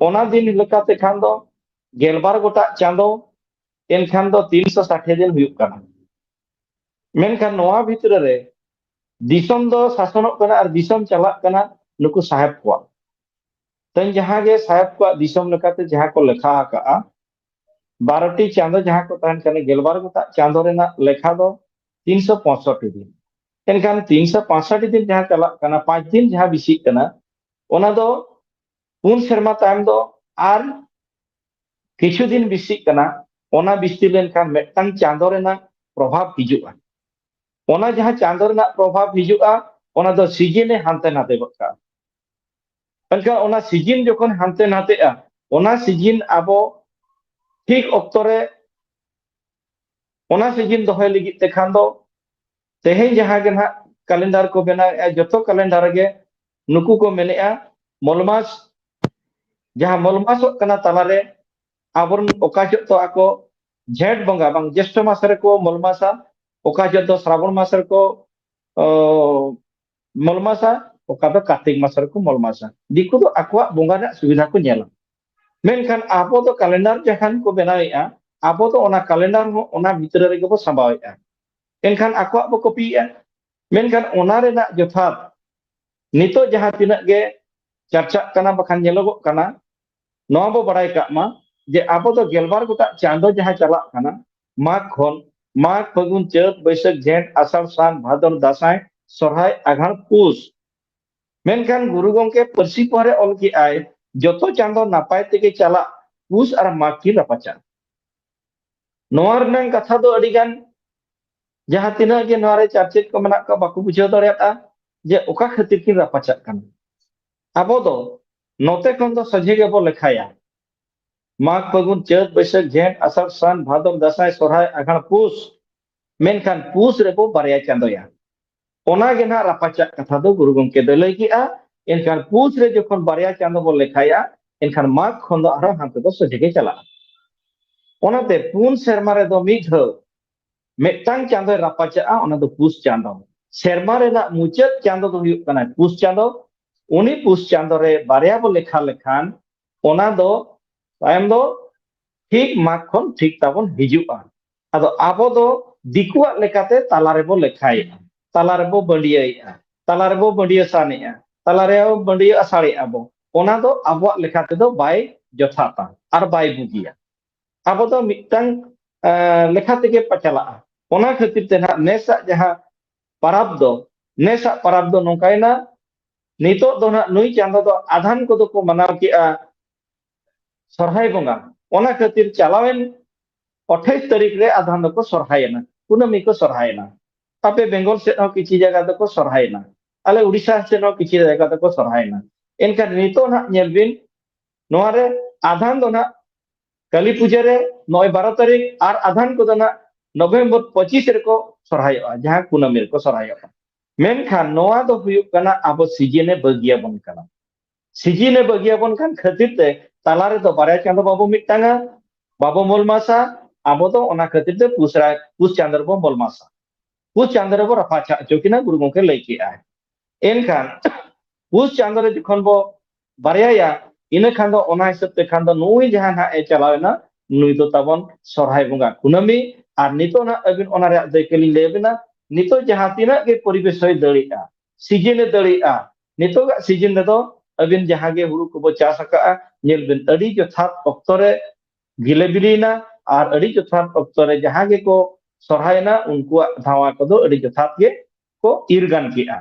ᱚᱱᱟ ᱫᱤᱱ ᱞᱮᱠᱟᱛᱮ ᱠᱷᱟᱱ ᱫᱚ ᱜᱮᱞᱵᱟᱨ ᱜᱚᱴᱟᱜ ᱪᱟᱸᱫᱚ, ᱮᱱᱠᱷᱟᱱ ᱫᱚ ᱛᱤᱱᱥᱚ ᱥᱟᱴᱷᱮ ᱫᱤᱱ ᱦᱩᱭᱩᱜ ᱠᱟᱱᱟ᱾ ᱢᱮᱱᱠᱷᱟᱱ ᱱᱚᱣᱟ ᱵᱷᱤᱛᱨᱤ ᱨᱮ ᱫᱤᱥᱚᱢ ᱫᱚ ᱥᱟᱥᱚᱱᱚᱜ ᱠᱟᱱᱟ ᱟᱨ ᱫᱤᱥᱚᱢ ᱪᱟᱞᱟᱜ ᱠᱟᱱᱟ ᱱᱩᱠᱩ ᱥᱟᱦᱮᱵ ᱠᱚᱣᱟᱜ᱾ ᱛᱮᱦᱮᱧ ᱡᱟᱦᱟᱸ ᱜᱮ ᱥᱟᱦᱮᱵ ᱠᱚᱣᱟᱜ ᱫᱤᱥᱚᱢ ᱞᱮᱠᱟᱛᱮ ᱡᱟᱦᱟᱸ ᱠᱚ ᱞᱮᱠᱷᱟ ᱟᱠᱟᱜᱼᱟ, ᱵᱟᱨᱚᱴᱤ ᱪᱟᱸᱫᱚ ᱡᱟᱦᱟᱸ ᱠᱚ ᱛᱟᱦᱮᱱ ᱠᱟᱱᱟ, ᱜᱮᱞᱵᱟᱨ ᱜᱚᱴᱟᱜ ᱪᱟᱸᱫᱚ ᱨᱮᱱᱟᱜ ᱞᱮᱠᱷᱟ ᱫᱚ ᱛᱤᱱᱥᱚ ᱯᱚᱸᱭᱥᱚᱴᱴᱤ ᱫᱤᱱ᱾ ᱮᱱᱠᱷᱟᱱ ᱛᱤᱱᱥᱚ ᱯᱚᱸᱭᱥᱚᱴᱴᱤ ᱫᱤᱱ ᱡᱟᱦᱟᱸ ᱪᱟᱞᱟᱜ ᱠᱟᱱᱟ, ᱯᱟᱸᱪ ᱫᱤᱱ ᱡᱟᱦᱟᱸ ᱵᱤᱥᱤᱜ ᱠᱟᱱᱟ, ᱚᱱᱟ ᱫᱚ ᱯᱩᱱ ᱥᱮᱨᱢᱟ ᱛᱟᱭᱚᱢ ᱫᱚ ᱟᱨ ᱠᱤᱪᱷᱩ ᱫᱤᱱ ᱵᱤᱥᱤᱜ ᱠᱟᱱᱟ᱾ ᱚᱱᱟ ᱵᱤᱥᱛᱤ ᱞᱮᱱᱠᱷᱟᱱ ᱢᱤᱫᱴᱟᱝ ᱪᱟᱸᱫᱚ ᱨᱮᱱᱟᱜ ᱯᱨᱚᱵᱷᱟᱵᱽ ᱦᱤᱡᱩᱜᱼᱟ᱾ ᱚᱱᱟ ᱡᱟᱦᱟᱸ ᱪᱟᱸᱫᱚ ᱨᱮᱱᱟᱜ ᱯᱨᱚᱵᱷᱟᱵᱽ ᱦᱤᱡᱩᱜᱼᱟ, ᱚᱱᱟ ᱫᱚ ᱥᱤᱡᱤᱱ ᱮ ᱦᱟᱱᱛᱮ ᱱᱟᱛᱮ ᱜᱚᱫ ᱠᱟᱜᱼᱟ᱾ ᱢᱮᱱᱠᱷᱟᱱ ᱚᱱᱟ ᱥᱤᱡᱤᱱ ᱡᱚᱠᱷᱚᱱ ᱦᱟᱱᱛᱮ ᱱᱟᱛᱮᱜᱼᱟ, ᱚᱱᱟ ᱥᱤᱡᱤᱱ ᱟᱵᱚ ᱴᱷᱤᱠ ᱚᱠᱛᱚ ᱨᱮ ᱚᱱᱟ ᱥᱤᱡᱤᱱ ᱫᱚᱦᱚᱭ ᱞᱟᱹᱜᱤᱫ ᱛᱮ ᱠᱷᱟᱱ ᱫᱚ ᱛᱮᱦᱮᱧ ᱡᱟᱦᱟᱸ ᱜᱮ ᱱᱟᱦᱟᱜ ᱠᱟᱞᱮᱱᱰᱟᱨ ᱠᱚ ᱵᱮᱱᱟᱣᱮᱫᱼᱟ, ᱡᱚᱛᱚ ᱠᱟᱞᱮᱱᱰᱟᱨ ᱨᱮᱜᱮ ᱱᱩᱠᱩ ᱠᱚ ᱢᱮᱱᱮᱫᱼᱟ ᱢᱚᱞᱢᱟᱥ, ᱡᱟᱦᱟᱸ ᱢᱚᱞᱢᱟᱥᱚᱜ ᱠᱟᱱᱟ ᱛᱟᱞᱟᱨᱮ ᱟᱵᱚᱨᱮᱱ ᱚᱠᱟ ᱡᱚᱦᱚᱜ ᱫᱚ ᱟᱠᱚ ᱡᱷᱮᱸᱴ ᱵᱚᱸᱜᱟ ᱵᱟᱝ ᱡᱮᱥᱴᱷᱚ ᱢᱟᱥ ᱨᱮᱠᱚ ᱢᱚᱞᱢᱟᱥᱟ, ᱚᱠᱟ ᱡᱚᱦᱚᱜ ᱫᱚ ᱥᱨᱟᱵᱚᱱ ᱢᱟᱥ ᱨᱮᱠᱚ, ᱚ, ᱢᱚᱞᱢᱟᱥᱟ, ᱚᱠᱟ ᱫᱚ ᱠᱟᱨᱛᱤᱠ ᱢᱟᱥ ᱨᱮᱠᱚ ᱢᱚᱞᱢᱟᱥᱟ᱾ ᱫᱤᱠᱩ ᱫᱚ ᱟᱠᱚᱣᱟᱜ ᱵᱚᱸᱜᱟ ᱨᱮᱱᱟᱜ ᱥᱩᱵᱤᱫᱷᱟ ᱠᱚ ᱧᱮᱞᱟ᱾ ᱢᱮᱱᱠᱷᱟᱱ ᱟᱵᱚ ᱫᱚ ᱠᱟᱞᱮᱱᱰᱟᱨ ᱡᱟᱦᱟᱸ ᱠᱚ ᱵᱮᱱᱟᱣᱮᱫᱼᱟ, ᱟᱵᱚ ᱫᱚ ᱚᱱᱟ ᱠᱟᱞᱮᱱᱰᱟᱨ ᱦᱚᱸ ᱚᱱᱟ ᱵᱷᱤᱛᱨᱤ ᱨᱮᱜᱮ ᱵᱚ ᱥᱟᱢᱵᱟᱣᱮᱫᱼᱟ᱾ ᱮᱱᱠᱷᱟᱱ ᱟᱠᱚᱣᱟᱜ ᱵᱚ ᱠᱚᱯᱤᱭᱮᱫᱼᱟ᱾ ᱢᱮᱱᱠᱷᱟᱱ ᱚᱱᱟ ᱨᱮᱱᱟᱜ ᱡᱚᱛᱷᱟᱛ ᱱᱤᱛᱚᱜ ᱡᱟᱦᱟᱸ ᱛᱤᱱᱟᱹᱜ ᱜᱮ ᱪᱟᱨᱪᱟᱜ ᱠᱟᱱᱟ, ᱵᱟᱠᱷᱟᱱ ᱧᱮᱞᱚᱜᱚᱜ ᱠᱟᱱᱟ, ᱱᱚᱣᱟ ᱵᱚ ᱵᱟᱲᱟᱭ ᱠᱟᱜ ᱢᱟ ᱡᱮ ᱟᱵᱚ ᱫᱚ ᱜᱮᱞᱵᱟᱨ ᱜᱚᱴᱟᱝ ᱪᱟᱸᱫᱚ ᱡᱟᱦᱟᱸ ᱪᱟᱞᱟᱜ ᱠᱟᱱᱟ, ᱢᱟᱜᱽ ᱠᱷᱚᱱ, ᱢᱟᱜᱽ, ᱯᱷᱟᱹᱜᱩᱱ, ᱪᱟᱹᱛ, ᱵᱟᱹᱭᱥᱟᱹᱠᱷ, ᱡᱷᱮᱸᱴ, ᱟᱥᱟᱲ, ᱥᱟᱱ, ᱵᱷᱟᱫᱚᱨ, ᱫᱟᱸᱥᱟᱭ, ᱥᱚᱨᱦᱟᱭ, ᱟᱜᱷᱟᱬ, ᱯᱩᱥ᱾ ᱢᱮᱱᱠᱷᱟᱱ ᱜᱩᱨᱩ ᱜᱚᱢᱠᱮ ᱯᱟᱹᱨᱥᱤ ᱯᱚᱦᱟ ᱨᱮ ᱚᱞ ᱠᱮᱜᱼᱟᱭ, ᱡᱚᱛᱚ ᱪᱟᱸᱫᱚ ᱱᱟᱯᱟᱭ ᱛᱮᱜᱮ ᱪᱟᱞᱟᱜ, ᱯᱩᱥ ᱟᱨ ᱢᱟᱜᱽ ᱠᱤᱱ ᱨᱟᱯᱟᱪᱟᱜ᱾ ᱱᱚᱣᱟ ᱨᱮᱱᱟᱜ ᱠᱟᱛᱷᱟ ᱫᱚ ᱟᱹᱰᱤ ᱜᱟᱱ, ᱡᱟᱦᱟᱸ ᱛᱤᱱᱟᱹᱜ ᱜᱮ ᱱᱚᱣᱟ ᱨᱮ ᱪᱟᱨᱪᱮᱫ ᱠᱚ ᱢᱮᱱᱟᱜ ᱠᱚᱣᱟ, ᱵᱟᱠᱚ ᱵᱩᱡᱷᱟᱹᱣ ᱫᱟᱲᱮᱭᱟᱜᱼᱟ ᱡᱮ ᱚᱠᱟ ᱠᱷᱟᱹᱛᱤᱨ ᱠᱤᱱ ᱨᱟᱯᱟᱪᱟᱜ ᱠᱟᱱᱟ᱾ ᱟᱵᱚ ᱫᱚ ᱱᱚᱛᱮ ᱠᱷᱚᱱ ᱫᱚ ᱥᱚᱡᱷᱮ ᱜᱮᱵᱚ ᱞᱮᱠᱷᱟᱭᱟ, ᱢᱟᱜᱽ, ᱯᱷᱟᱹᱜᱩᱱ, ᱪᱟᱹᱛ, ᱵᱟᱹᱭᱥᱟᱹᱠᱷ, ᱡᱷᱮᱸᱴ, ᱟᱥᱟᱲ, ᱥᱟᱱ, ᱵᱷᱟᱫᱚᱨ, ᱫᱟᱸᱥᱟᱭ, ᱥᱚᱨᱦᱟᱭ, ᱟᱜᱷᱟᱬ, ᱯᱩᱥ᱾ ᱢᱮᱱᱠᱷᱟᱱ ᱯᱩᱥ ᱨᱮᱵᱚ ᱵᱟᱨᱭᱟ ᱪᱟᱸᱫᱚᱭᱟ᱾ ᱚᱱᱟ ᱜᱮ ᱱᱟᱦᱟᱜ ᱨᱟᱯᱟᱪᱟᱜ ᱠᱟᱛᱷᱟ ᱫᱚ ᱜᱩᱨᱩ ᱜᱚᱢᱠᱮ ᱫᱚᱭ ᱞᱟᱹᱭ ᱠᱮᱜᱼᱟ᱾ ᱮᱱᱠᱷᱟᱱ ᱯᱩᱥ ᱨᱮ ᱡᱚᱠᱷᱚᱱ ᱵᱟᱨᱭᱟ ᱪᱟᱸᱫᱚ ᱵᱚ ᱞᱮᱠᱷᱟᱭᱟ, ᱮᱱᱠᱷᱟᱱ ᱢᱟᱜᱽ ᱠᱷᱚᱱ ᱫᱚ ᱟᱨᱦᱚᱸ ᱦᱟᱱᱛᱮ ᱫᱚ ᱥᱚᱡᱷᱮ ᱜᱮ ᱪᱟᱞᱟᱜᱼᱟ᱾ ᱚᱱᱟᱛᱮ ᱯᱩᱱ ᱥᱮᱨᱢᱟ ᱨᱮᱫᱚ ᱢᱤᱫ ᱫᱷᱟᱣ ᱢᱤᱫᱴᱟᱝ ᱪᱟᱸᱫᱚᱭ ᱨᱟᱯᱟᱪᱟᱜᱼᱟ, ᱚᱱᱟ ᱫᱚ ᱯᱩᱥ ᱪᱟᱸᱫᱚ᱾ ᱥᱮᱨᱢᱟ ᱨᱮᱱᱟᱜ ᱢᱩᱪᱟᱹᱫ ᱪᱟᱸᱫᱚ ᱫᱚ ᱦᱩᱭᱩᱜ ᱠᱟᱱᱟ ᱯᱩᱥ ᱪᱟᱸᱫᱚ᱾ ᱩᱱᱤ ᱯᱩᱥ ᱪᱟᱸᱫᱚ ᱨᱮ ᱵᱟᱨᱭᱟ ᱵᱚ ᱞᱮᱠᱷᱟ ᱞᱮᱠᱷᱟᱱ, ᱚᱱᱟ ᱫᱚ ᱛᱟᱭᱚᱢ ᱫᱚ ᱴᱷᱤᱠ ᱢᱟᱜᱽ ᱠᱷᱚᱱ ᱴᱷᱤᱠ ᱛᱟᱵᱚᱱ ᱦᱤᱡᱩᱜᱼᱟ᱾ ᱟᱫᱚ ᱟᱵᱚ ᱫᱚ ᱫᱤᱠᱩᱣᱟᱜ ᱞᱮᱠᱟᱛᱮ ᱛᱟᱞᱟ ᱨᱮᱵᱚ ᱞᱮᱠᱷᱟᱭᱮᱫᱼᱟ, ᱛᱟᱞᱟ ᱨᱮᱵᱚ ᱵᱟᱹᱰᱤᱭᱟᱹᱭᱮᱫᱼᱟ, ᱛᱟᱞᱟ ᱨᱮᱵᱚ ᱵᱟᱹᱰᱤᱭᱟᱹ ᱥᱟᱱᱮᱜᱼᱟ, ᱛᱟᱞᱟ ᱨᱮ ᱵᱟᱹᱰᱤᱭᱟᱹ ᱟᱥᱟᱲᱮᱫᱼᱟ ᱵᱚ᱾ ᱚᱱᱟ ᱫᱚ ᱟᱵᱚᱣᱟᱜ ᱞᱮᱠᱟ ᱛᱮᱫᱚ ᱵᱟᱭ ᱡᱚᱛᱷᱟᱛᱟ ᱟᱨ ᱵᱟᱭ ᱵᱩᱜᱤᱭᱟ᱾ ᱟᱵᱚ ᱫᱚ ᱢᱤᱫᱴᱟᱝ, ᱮᱸ, ᱞᱮᱠᱷᱟ ᱛᱮᱜᱮ ᱯᱮ ᱪᱟᱞᱟᱜᱼᱟ᱾ ᱚᱱᱟ ᱠᱷᱟᱹᱛᱤᱨ ᱛᱮ ᱱᱟᱦᱟᱜ ᱱᱮᱥᱟᱜ ᱡᱟᱦᱟᱸ ᱯᱟᱨᱟᱵᱽ ᱫᱚ, ᱱᱮᱥᱟᱜ ᱯᱟᱨᱟᱵᱽ ᱫᱚ ᱱᱚᱝᱠᱟᱭᱮᱱᱟ, ᱱᱤᱛᱚᱜ ᱫᱚ ᱱᱟᱦᱟᱜ ᱱᱩᱭ ᱪᱟᱸᱫᱚ ᱫᱚ ᱟᱫᱷᱟᱱ ᱠᱚᱫᱚ ᱠᱚ ᱢᱟᱱᱟᱣ ᱠᱮᱜᱼᱟ ᱥᱚᱨᱦᱟᱭ ᱵᱚᱸᱜᱟ᱾ ᱚᱱᱟ ᱠᱷᱟᱹᱛᱤᱨ ᱪᱟᱞᱟᱣᱮᱱ ᱟᱴᱷᱟᱭᱤᱥ ᱛᱟᱹᱨᱤᱠᱷ ᱨᱮ ᱟᱫᱷᱟᱱ ᱫᱚᱠᱚ ᱥᱚᱨᱦᱟᱭᱮᱱᱟ, ᱠᱩᱱᱟᱹᱢᱤ ᱠᱚ ᱥᱚᱨᱦᱟᱭᱮᱱᱟ᱾ ᱟᱯᱮ ᱵᱮᱝᱜᱚᱞ ᱥᱮᱫ ᱦᱚᱸ ᱠᱤᱪᱷᱤ ᱡᱟᱭᱜᱟ ᱫᱚᱠᱚ ᱥᱚᱨᱦᱟᱭᱮᱱᱟ, ᱟᱞᱮ ᱩᱲᱤᱥᱥᱟ ᱥᱮᱫ ᱦᱚᱸ ᱠᱤᱪᱷᱤ ᱡᱟᱭᱜᱟ ᱫᱚᱠᱚ ᱥᱚᱨᱦᱟᱭᱮᱱᱟ᱾ ᱮᱱᱠᱷᱟᱱ ᱱᱤᱛᱚᱜ ᱱᱟᱦᱟᱜ ᱧᱮᱞ ᱵᱤᱱ, ᱱᱚᱣᱟ ᱨᱮ ᱟᱫᱷᱟᱱ ᱫᱚ ᱱᱟᱦᱟᱜ ᱠᱟᱹᱞᱤ ᱯᱩᱡᱟᱹ ᱨᱮ ᱱᱚᱜᱼᱚᱭ ᱵᱟᱨᱚ ᱛᱟᱹᱨᱤᱠᱷ, ᱟᱨ ᱟᱫᱷᱟᱱ ᱠᱚᱫᱚ ᱱᱟᱦᱟᱜ ᱱᱚᱵᱷᱮᱢᱵᱚᱨ ᱯᱚᱸᱪᱤᱥ ᱨᱮᱠᱚ ᱥᱚᱨᱦᱟᱭᱚᱜᱼᱟ, ᱡᱟᱦᱟᱸ ᱠᱩᱱᱟᱹᱢᱤ ᱨᱮᱠᱚ ᱥᱚᱨᱦᱟᱭᱚᱜᱼᱟ᱾ ᱢᱮᱱᱠᱷᱟᱱ ᱱᱚᱣᱟ ᱫᱚ ᱦᱩᱭᱩᱜ ᱠᱟᱱᱟ ᱟᱵᱚ ᱥᱤᱡᱤᱱᱮ ᱵᱟᱹᱜᱤᱭᱟᱵᱚᱱ ᱠᱟᱱᱟ᱾ ᱥᱤᱡᱤᱱᱮ ᱵᱟᱹᱜᱤᱭᱟᱵᱚᱱ ᱠᱟᱱ ᱠᱷᱟᱹᱛᱤᱨ ᱛᱮ ᱛᱟᱞᱟ ᱨᱮᱫᱚ ᱵᱟᱨᱭᱟ ᱪᱟᱸᱫᱚ ᱵᱟᱵᱚ ᱢᱤᱫᱴᱟᱝᱟ, ᱵᱟᱵᱚ ᱢᱚᱞᱢᱟᱥᱟ᱾ ᱟᱵᱚ ᱫᱚ ᱚᱱᱟ ᱠᱷᱟᱹᱛᱤᱨ ᱛᱮ ᱯᱩᱥ ᱨᱟ-, ᱯᱩᱥ ᱪᱟᱸᱫᱚ ᱨᱮᱵᱚ ᱢᱚᱞᱢᱟᱥᱟ, ᱯᱩᱥ ᱪᱟᱸᱫᱚ ᱨᱮᱵᱚ ᱨᱟᱯᱟᱪᱟᱜ ᱦᱚᱪᱚ ᱠᱤᱱᱟ, ᱜᱩᱨᱩ ᱜᱚᱢᱠᱮ ᱞᱟᱹᱭ ᱠᱮᱜᱼᱟᱭ᱾ ᱮᱱᱠᱷᱟᱱ ᱯᱩᱥ ᱪᱟᱸᱫᱚ ᱨᱮ ᱡᱚᱠᱷᱚᱱ ᱵᱚ ᱵᱟᱨᱭᱟᱭᱟ, ᱤᱱᱟᱹ ᱠᱷᱟᱱ ᱫᱚ ᱚᱱᱟ ᱦᱤᱥᱟᱹᱵ ᱛᱮ ᱠᱷᱟᱱ ᱫᱚ ᱱᱩᱭ ᱡᱟᱦᱟᱸ ᱱᱟᱦᱟᱜ ᱮ ᱪᱟᱞᱟᱣ ᱮᱱᱟ, ᱱᱩᱭ ᱫᱚ ᱛᱟᱵᱚᱱ ᱥᱚᱨᱦᱟᱭ ᱵᱚᱸᱜᱟ ᱠᱩᱱᱟᱹᱢᱤ᱾ ᱟᱨ ᱱᱤᱛᱚᱜ ᱱᱟᱦᱟᱜ ᱟᱹᱵᱤᱱ ᱚᱱᱟ ᱨᱮᱭᱟᱜ ᱫᱟᱹᱭᱠᱟᱹ ᱞᱤᱧ ᱞᱟᱹᱭ ᱟᱵᱤᱱᱟ᱾ ᱱᱤᱛᱚᱜ ᱡᱟᱦᱟᱸ ᱛᱤᱱᱟᱹᱜ ᱜᱮ ᱯᱚᱨᱤᱵᱮᱥ ᱦᱚᱭ ᱫᱟᱹᱲᱮᱜᱼᱟ, ᱥᱤᱡᱤᱱᱮ ᱫᱟᱹᱲᱮᱜᱼᱟ, ᱱᱤᱛᱚᱜᱟᱜ ᱥᱤᱡᱤᱱ ᱨᱮᱫᱚ ᱟᱹᱵᱤᱱ ᱡᱟᱦᱟᱸ ᱜᱮ ᱦᱩᱲᱩ ᱠᱚᱵᱚ ᱪᱟᱥ ᱟᱠᱟᱜᱼᱟ, ᱧᱮᱞ ᱵᱤᱱ ᱟᱹᱰᱤ ᱡᱚᱛᱷᱟᱛ ᱚᱠᱛᱚ ᱨᱮ ᱜᱮᱞᱮ ᱵᱤᱞᱤᱭᱮᱱᱟ ᱟᱨ ᱟᱹᱰᱤ ᱡᱚᱛᱷᱟᱛ ᱚᱠᱛᱚ ᱨᱮ ᱡᱟᱦᱟᱸ ᱜᱮᱠᱚ ᱥᱚᱨᱦᱟᱭᱮᱱᱟ, ᱩᱱᱠᱩᱣᱟᱜ ᱫᱷᱟᱣᱟ ᱠᱚᱫᱚ ᱟᱹᱰᱤ ᱡᱚᱛᱷᱟᱛ ᱜᱮ ᱠᱚ ᱤᱨ ᱜᱟᱱ ᱠᱮᱜᱼᱟ᱾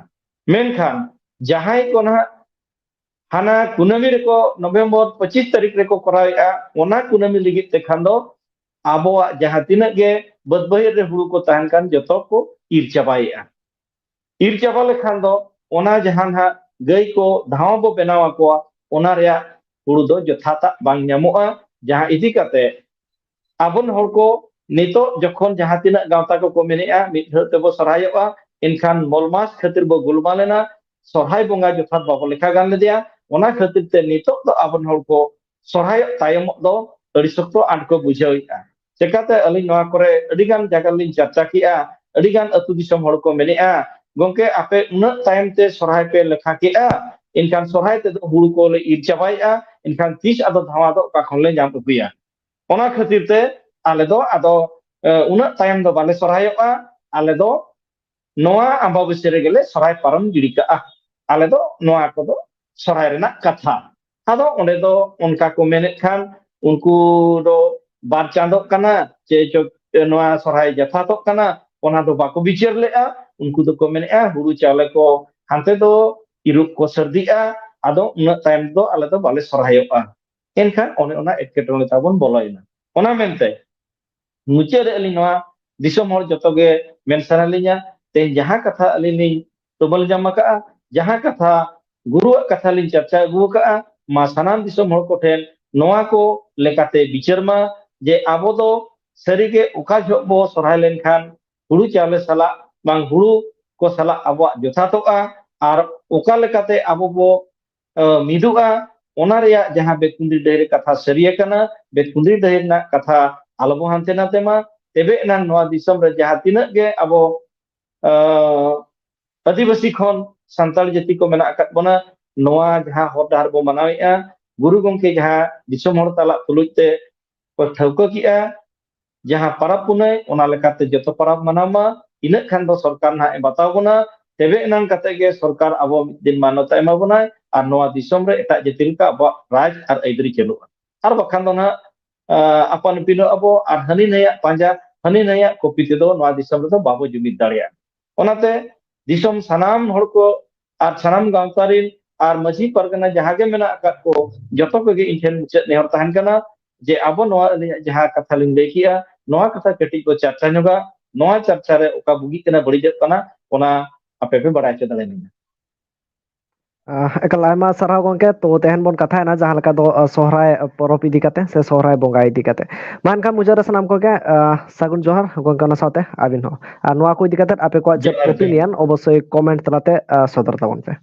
ᱢᱮᱱᱠᱷᱟᱱ ᱡᱟᱦᱟᱸᱭ ᱠᱚ ᱱᱟᱦᱟᱜ ᱦᱟᱱᱟ ᱠᱩᱱᱟᱹᱢᱤ ᱨᱮᱠᱚ, ᱱᱚᱵᱷᱮᱢᱵᱚᱨ ᱯᱚᱸᱪᱤᱥ ᱛᱟᱹᱨᱤᱠᱷ ᱨᱮᱠᱚ ᱠᱚᱨᱟᱣᱮᱫᱼᱟ, ᱚᱱᱟ ᱠᱩᱱᱟᱹᱢᱤ ᱞᱟᱹᱜᱤᱫ ᱛᱮ ᱠᱷᱟᱱ ᱫᱚ ᱟᱵᱚᱣᱟᱜ ᱡᱟᱦᱟᱸ ᱛᱤᱱᱟᱹᱜ ᱜᱮ ᱵᱟᱹᱫ ᱵᱟᱹᱭᱦᱟᱹᱲ ᱨᱮ ᱦᱩᱲᱩ ᱠᱚ ᱛᱟᱦᱮᱱ ᱠᱟᱱ, ᱡᱚᱛᱚ ᱠᱚ ᱤᱨ ᱪᱟᱵᱟᱭᱮᱫᱼᱟ᱾ ᱤᱨ ᱪᱟᱵᱟ ᱞᱮᱠᱷᱟᱱ ᱫᱚ ᱚᱱᱟ ᱡᱟᱦᱟᱸ ᱱᱟᱦᱟᱜ ᱜᱟᱹᱭ ᱠᱚ ᱫᱷᱟᱣᱟ ᱵᱚ ᱵᱮᱱᱟᱣ ᱟᱠᱚᱣᱟ, ᱚᱱᱟ ᱨᱮᱭᱟᱜ ᱦᱩᱲᱩ ᱫᱚ ᱡᱚᱛᱷᱟᱛᱟᱜ ᱵᱟᱝ ᱧᱟᱢᱚᱜᱼᱟ᱾ ᱡᱟᱦᱟᱸ ᱤᱫᱤ ᱠᱟᱛᱮ ᱟᱵᱚᱨᱮᱱ ᱦᱚᱲ ᱠᱚ ᱱᱤᱛᱚᱜ ᱡᱚᱠᱷᱚᱱ ᱡᱟᱦᱟᱸ ᱛᱤᱱᱟᱹᱜ ᱜᱟᱶᱛᱟ ᱠᱚᱠᱚ ᱢᱮᱱᱮᱜᱼᱟ, ᱢᱤᱫ ᱫᱷᱟᱹᱣ ᱛᱮᱵᱚ ᱥᱚᱨᱦᱟᱭᱚᱜᱼᱟ, ᱮᱱᱠᱷᱟᱱ ᱢᱚᱞ ᱢᱟᱥ ᱠᱷᱟᱹᱛᱤᱨ ᱵᱚ ᱜᱩᱞᱢᱟᱞ ᱮᱱᱟ, ᱥᱚᱨᱦᱟᱭ ᱵᱚᱸᱜᱟ ᱡᱚᱛᱷᱟᱛ ᱵᱟᱵᱚ ᱞᱮᱠᱷᱟ ᱜᱟᱱ ᱞᱮᱫᱮᱭᱟ᱾ ᱚᱱᱟ ᱠᱷᱟᱹᱛᱤᱨ ᱛᱮ ᱱᱤᱛᱚᱜ ᱫᱚ ᱟᱵᱚᱨᱮᱱ ᱦᱚᱲ ᱠᱚ ᱥᱚᱨᱦᱟᱭᱚᱜ ᱛᱟᱭᱚᱢᱚᱜ ᱫᱚ ᱟᱹᱰᱤ ᱥᱚᱠᱛᱚ ᱟᱸᱴ ᱠᱚ ᱵᱩᱡᱷᱟᱹᱣᱮᱫᱼᱟ᱾ ᱪᱮᱠᱟᱛᱮ ᱟᱹᱞᱤᱧ ᱱᱚᱣᱟ ᱠᱚᱨᱮ ᱟᱹᱰᱤ ᱜᱟᱱ ᱡᱟᱭᱜᱟ ᱨᱮᱞᱤᱧ ᱪᱟᱨᱪᱟ ᱠᱮᱜᱼᱟ, ᱟᱹᱰᱤ ᱜᱟᱱ ᱟᱹᱛᱩ ᱫᱤᱥᱚᱢ ᱦᱚᱲ ᱠᱚ ᱢᱮᱱᱮᱜᱼᱟ, "ᱜᱚᱢᱠᱮ, ᱟᱯᱮ ᱩᱱᱟᱹᱜ ᱛᱟᱭᱚᱢ ᱛᱮ ᱥᱚᱨᱦᱟᱭ ᱯᱮ ᱞᱮᱠᱷᱟ ᱠᱮᱜᱼᱟ, ᱮᱱᱠᱷᱟᱱ ᱥᱚᱨᱦᱟᱭ ᱛᱮᱫᱚ ᱦᱩᱲᱩ ᱠᱚᱞᱮ ᱤᱨ ᱪᱟᱵᱟᱭᱮᱜᱼᱟ, ᱮᱱᱠᱷᱟᱱ ᱛᱤᱥ ᱟᱫᱚ ᱫᱷᱟᱣᱟ ᱫᱚ ᱚᱠᱟ ᱠᱷᱚᱱ ᱞᱮ ᱧᱟᱢ ᱟᱹᱜᱩᱭᱟ?" ᱚᱱᱟ ᱠᱷᱟᱹᱛᱤᱨ ᱛᱮ ᱟᱞᱮ ᱫᱚ ᱟᱫᱚ, ᱮ, ᱩᱱᱟᱹᱜ ᱛᱟᱭᱚᱢ ᱫᱚ ᱵᱟᱞᱮ ᱥᱚᱨᱦᱟᱭᱚᱜᱼᱟ᱾ ᱟᱞᱮ ᱫᱚ ᱱᱚᱣᱟ ᱟᱢᱵᱟᱵᱟᱹᱥᱭᱟᱹ ᱨᱮᱜᱮ ᱞᱮ ᱥᱚᱨᱦᱟᱭ ᱯᱟᱨᱚᱢ ᱜᱤᱰᱤ ᱠᱟᱜᱼᱟ᱾ ᱟᱞᱮ ᱫᱚ ᱱᱚᱣᱟ ᱠᱚᱫᱚ ᱥᱚᱨᱦᱟᱭ ᱨᱮᱱᱟᱜ ᱠᱟᱛᱷᱟ᱾ ᱟᱫᱚ ᱚᱸᱰᱮ ᱫᱚ ᱚᱱᱠᱟ ᱠᱚ ᱢᱮᱱᱮᱫ ᱠᱷᱟᱱ, ᱩᱱᱠᱩ ᱫᱚ ᱵᱟᱨ ᱪᱟᱸᱫᱚᱜ ᱠᱟᱱᱟ ᱪᱮ ᱪᱚ ᱱᱚᱣᱟ ᱥᱚᱨᱦᱟᱭ ᱡᱚᱛᱷᱟᱛᱚᱜ ᱠᱟᱱᱟ, ᱚᱱᱟ ᱫᱚ ᱵᱟᱠᱚ ᱵᱤᱪᱟᱹᱨ ᱞᱮᱜᱼᱟ᱾ ᱩᱱᱠᱩ ᱫᱚᱠᱚ ᱢᱮᱱᱮᱜᱼᱟ, ᱦᱩᱲᱩ ᱪᱟᱣᱞᱮ ᱠᱚ ᱦᱟᱱᱛᱮ ᱫᱚ ᱤᱨᱚᱜ ᱠᱚ ᱥᱟᱹᱨᱫᱤᱜᱼᱟ, ᱟᱫᱚ ᱩᱱᱟᱹᱜ ᱛᱟᱭᱚᱢ ᱫᱚ ᱟᱞᱮ ᱫᱚ ᱵᱟᱞᱮ ᱥᱚᱨᱦᱟᱭᱚᱜᱼᱟ᱾ ᱮᱱᱠᱷᱟᱱ ᱚᱱᱮ ᱚᱱᱟ ᱮᱴᱠᱮᱴᱚᱬᱮ ᱛᱟᱵᱚᱱ ᱵᱚᱞᱚᱭᱮᱱᱟ᱾ ᱚᱱᱟ ᱢᱮᱱᱛᱮ ᱢᱩᱪᱟᱹᱫ ᱨᱮ ᱟᱹᱞᱤᱧ ᱱᱚᱣᱟ ᱫᱤᱥᱚᱢ ᱦᱚᱲ ᱡᱚᱛᱚ ᱜᱮ ᱢᱮᱱ ᱥᱟᱱᱟ ᱞᱤᱧᱟ, ᱛᱮᱦᱮᱧ ᱡᱟᱦᱟᱸ ᱠᱟᱛᱷᱟ ᱟᱹᱞᱤᱧ ᱞᱤᱧ ᱛᱩᱢᱟᱹᱞ ᱧᱟᱢ ᱟᱠᱟᱫᱼᱟ, ᱡᱟᱦᱟᱸ ᱠᱟᱛᱷᱟ ᱜᱩᱨᱩᱣᱟᱜ ᱠᱟᱛᱷᱟ ᱞᱤᱧ ᱪᱟᱨᱪᱟ ᱟᱹᱜᱩ ᱟᱠᱟᱫᱼᱟ, ᱢᱟ ᱥᱟᱱᱟᱢ ᱫᱤᱥᱚᱢ ᱦᱚᱲ ᱠᱚᱴᱷᱮᱱ ᱱᱚᱣᱟ ᱠᱚ ᱞᱮᱠᱟᱛᱮ ᱵᱤᱪᱟᱹᱨ ᱢᱟ, ᱡᱮ ᱟᱵᱚ ᱫᱚ ᱥᱟᱹᱨᱤᱜᱮ ᱚᱠᱟ ᱡᱚᱦᱚᱜ ᱵᱚ ᱥᱚᱨᱦᱟᱭ ᱞᱮᱱᱠᱷᱟᱱ ᱦᱩᱲᱩ ᱪᱟᱣᱞᱮ ᱥᱟᱞᱟᱜ ᱵᱟᱝ ᱦᱩᱲᱩ ᱠᱚ ᱥᱟᱞᱟᱜ ᱟᱵᱚᱣᱟᱜ ᱡᱚᱛᱷᱟᱛᱚᱜᱼᱟ, ᱟᱨ ᱚᱠᱟ ᱞᱮᱠᱟᱛᱮ ᱟᱵᱚ ᱵᱚ, ᱮ, ᱢᱤᱫᱚᱜᱼᱟ, ᱚᱱᱟ ᱨᱮᱭᱟᱜ ᱡᱟᱦᱟᱸ ᱵᱮᱛᱠᱩᱸᱫᱽᱨᱤ ᱰᱟᱹᱦᱤ ᱨᱮ ᱠᱟᱛᱷᱟ ᱥᱟᱹᱨᱤ ᱟᱠᱟᱱᱟ, ᱵᱮᱛᱠᱩᱸᱫᱽᱨᱤ ᱰᱟᱹᱦᱤ ᱨᱮᱱᱟᱜ ᱠᱟᱛᱷᱟ ᱟᱞᱚ ᱵᱚ ᱦᱟᱱᱛᱮ ᱱᱟᱛᱮ ᱢᱟ, ᱛᱚᱵᱮ ᱮᱱᱟᱝ ᱱᱚᱣᱟ ᱫᱤᱥᱚᱢ ᱨᱮ ᱡᱟᱦᱟᱸ ᱛᱤᱱᱟᱹᱜ ᱜᱮ ᱟᱵᱚ, ᱮ, ᱟᱹᱫᱤᱵᱟᱹᱥᱤ ᱠᱷᱚᱱ ᱥᱟᱱᱛᱟᱲ ᱡᱟᱹᱛᱤ ᱠᱚ ᱢᱮᱱᱟᱜ ᱟᱠᱟᱫ ᱵᱚᱱᱟ, ᱱᱚᱣᱟ ᱡᱟᱦᱟᱸ ᱦᱚᱨ ᱰᱟᱦᱟᱨ ᱵᱚ ᱢᱟᱱᱟᱣᱮᱫᱼᱟ, ᱜᱩᱨᱩ ᱜᱚᱢᱠᱮ ᱡᱟᱦᱟᱸ ᱫᱤᱥᱚᱢ ᱦᱚᱲ ᱛᱟᱞᱟ ᱛᱩᱞᱩᱡ ᱛᱮ ᱠᱚ ᱴᱷᱟᱹᱣᱠᱟᱹ ᱠᱮᱜᱼᱟ, ᱡᱟᱦᱟᱸ ᱯᱟᱨᱟᱵᱽ ᱯᱩᱱᱟᱹᱭ, ᱚᱱᱟ ᱞᱮᱠᱟᱛᱮ ᱡᱚᱛᱚ ᱯᱟᱨᱟᱵᱽ ᱢᱟᱱᱟᱣ ᱢᱟ, ᱤᱱᱟᱹᱜ ᱠᱷᱟᱱ ᱫᱚ ᱥᱚᱨᱠᱟᱨ ᱱᱟᱦᱟᱜ ᱮ ᱵᱟᱛᱟᱣ ᱵᱚᱱᱟ, ᱛᱚᱵᱮ ᱮᱱᱟᱝ ᱠᱟᱛᱮ ᱜᱮ ᱥᱚᱨᱠᱟᱨ ᱟᱵᱚ ᱢᱤᱫ ᱫᱤᱱ ᱢᱟᱱᱚᱛᱟ ᱮᱢᱟ ᱵᱚᱱᱟᱭ, ᱟᱨ ᱱᱚᱣᱟ ᱫᱤᱥᱚᱢ ᱨᱮ ᱮᱴᱟᱜ ᱡᱟᱹᱛᱤ ᱞᱮᱠᱟ ᱟᱵᱚᱣᱟᱜ ᱨᱟᱡᱽ ᱟᱨ ᱟᱹᱭᱫᱟᱹᱨᱤ ᱪᱟᱹᱞᱩᱜᱼᱟ᱾ ᱟᱨ ᱵᱟᱠᱷᱟᱱ ᱫᱚ ᱱᱟᱦᱟᱜ, ᱟᱸ, ᱟᱯᱟᱱ ᱟᱹᱯᱤᱱᱚᱜ ᱟᱵᱚ ᱟᱨ ᱦᱟᱹᱱᱤ ᱱᱟᱹᱭᱟᱜ ᱯᱟᱸᱡᱟ, ᱦᱟᱹᱱᱤ ᱱᱟᱹᱭᱟᱜ ᱠᱚᱯᱤ ᱛᱮᱫᱚ ᱱᱚᱣᱟ ᱫᱤᱥᱚᱢ ᱨᱮᱫᱚ ᱵᱟᱵᱚ ᱡᱩᱢᱤᱫ ᱫᱟᱲᱮᱭᱟᱜᱼᱟ᱾ ᱚᱱᱟᱛᱮ ᱫᱤᱥᱚᱢ ᱥᱟᱱᱟᱢ ᱦᱚᱲ ᱠᱚ ᱟᱨ ᱥᱟᱱᱟᱢ ᱜᱟᱶᱛᱟ ᱨᱤᱱ ᱟᱨ ᱢᱟᱹᱡᱷᱤ ᱯᱟᱨᱜᱟᱱᱟ ᱡᱟᱦᱟᱸ ᱜᱮ ᱢᱮᱱᱟᱜ ᱟᱠᱟᱫ ᱠᱚ, ᱡᱚᱛᱚ ᱠᱚᱜᱮ ᱤᱧ ᱴᱷᱮᱱ ᱢᱩᱪᱟᱹᱫ ᱱᱮᱦᱚᱨ ᱛᱟᱦᱮᱱ ᱠᱟᱱᱟ ᱡᱮ ᱟᱵᱚ ᱱᱚᱣᱟ ᱟᱹᱞᱤᱧᱟᱜ ᱡᱟᱦᱟᱸ ᱠᱟᱛᱷᱟ ᱞᱤᱧ ᱞᱟᱹᱭ ᱠᱮᱜᱼᱟ, ᱱᱚᱣᱟ ᱠᱟᱛᱷᱟ ᱠᱟᱹᱴᱤᱡ ᱵᱚ ᱪᱟᱨᱪᱟ ᱧᱚᱜᱟ, ᱱᱚᱣᱟ ᱪᱟᱨᱪᱟ ᱨᱮ ᱚᱠᱟ ᱵᱩᱜᱤᱜ ᱠᱟᱱᱟ, ᱵᱟᱹᱲᱤᱡᱚᱜ ᱠᱟᱱᱟ, ᱚᱱᱟ ᱟᱯᱮ ᱯᱮ ᱵᱟᱲᱟᱭ ᱦᱚᱪᱚ ᱫᱟᱲᱮᱭᱟᱞᱤᱧᱟ᱾ ᱟᱦ, ᱮᱠᱟᱞ ᱟᱭᱢᱟ ᱥᱟᱨᱦᱟᱣ ᱜᱚᱝᱠᱮ᱾ ᱛᱚ, ᱛᱮᱦᱮᱧ ᱵᱚᱱ ᱠᱟᱛᱷᱟᱭᱮᱱᱟ ᱡᱟᱦᱟᱸ ᱞᱮᱠᱟ ᱫᱚ, ᱟᱦ, ᱥᱚᱦᱨᱟᱭ ᱯᱚᱨᱚᱵᱽ ᱤᱫᱤ ᱠᱟᱛᱮ ᱥᱮ ᱥᱚᱦᱨᱟᱭ ᱵᱚᱸᱜᱟ ᱤᱫᱤ ᱠᱟᱛᱮ᱾ ᱢᱟ ᱮᱱᱠᱷᱟᱱ ᱢᱩᱪᱟᱹᱫ ᱨᱮ ᱥᱟᱱᱟᱢ ᱠᱚᱜᱮ, ᱟᱦ, ᱥᱟᱹᱜᱩᱱ ᱡᱚᱦᱟᱨ ᱜᱚᱝᱠᱮ, ᱚᱱᱟ ᱥᱟᱶᱛᱮ ᱟᱹᱵᱤᱱ ᱦᱚᱸ᱾ ᱟᱨ ᱱᱚᱣᱟ ᱠᱚ ᱤᱫᱤ ᱠᱟᱛᱮ ᱟᱯᱮ ᱠᱚᱣᱟᱜ ᱪᱮᱫ ᱡᱚᱦᱟᱨ ᱜᱮ᱾ Opinion ᱚᱵᱚᱥᱥᱳᱭ comment ᱛᱟᱞᱟᱛᱮ, ᱟᱦ, ᱥᱚᱫᱚᱨ ᱛᱟᱵᱚᱱ ᱯᱮ᱾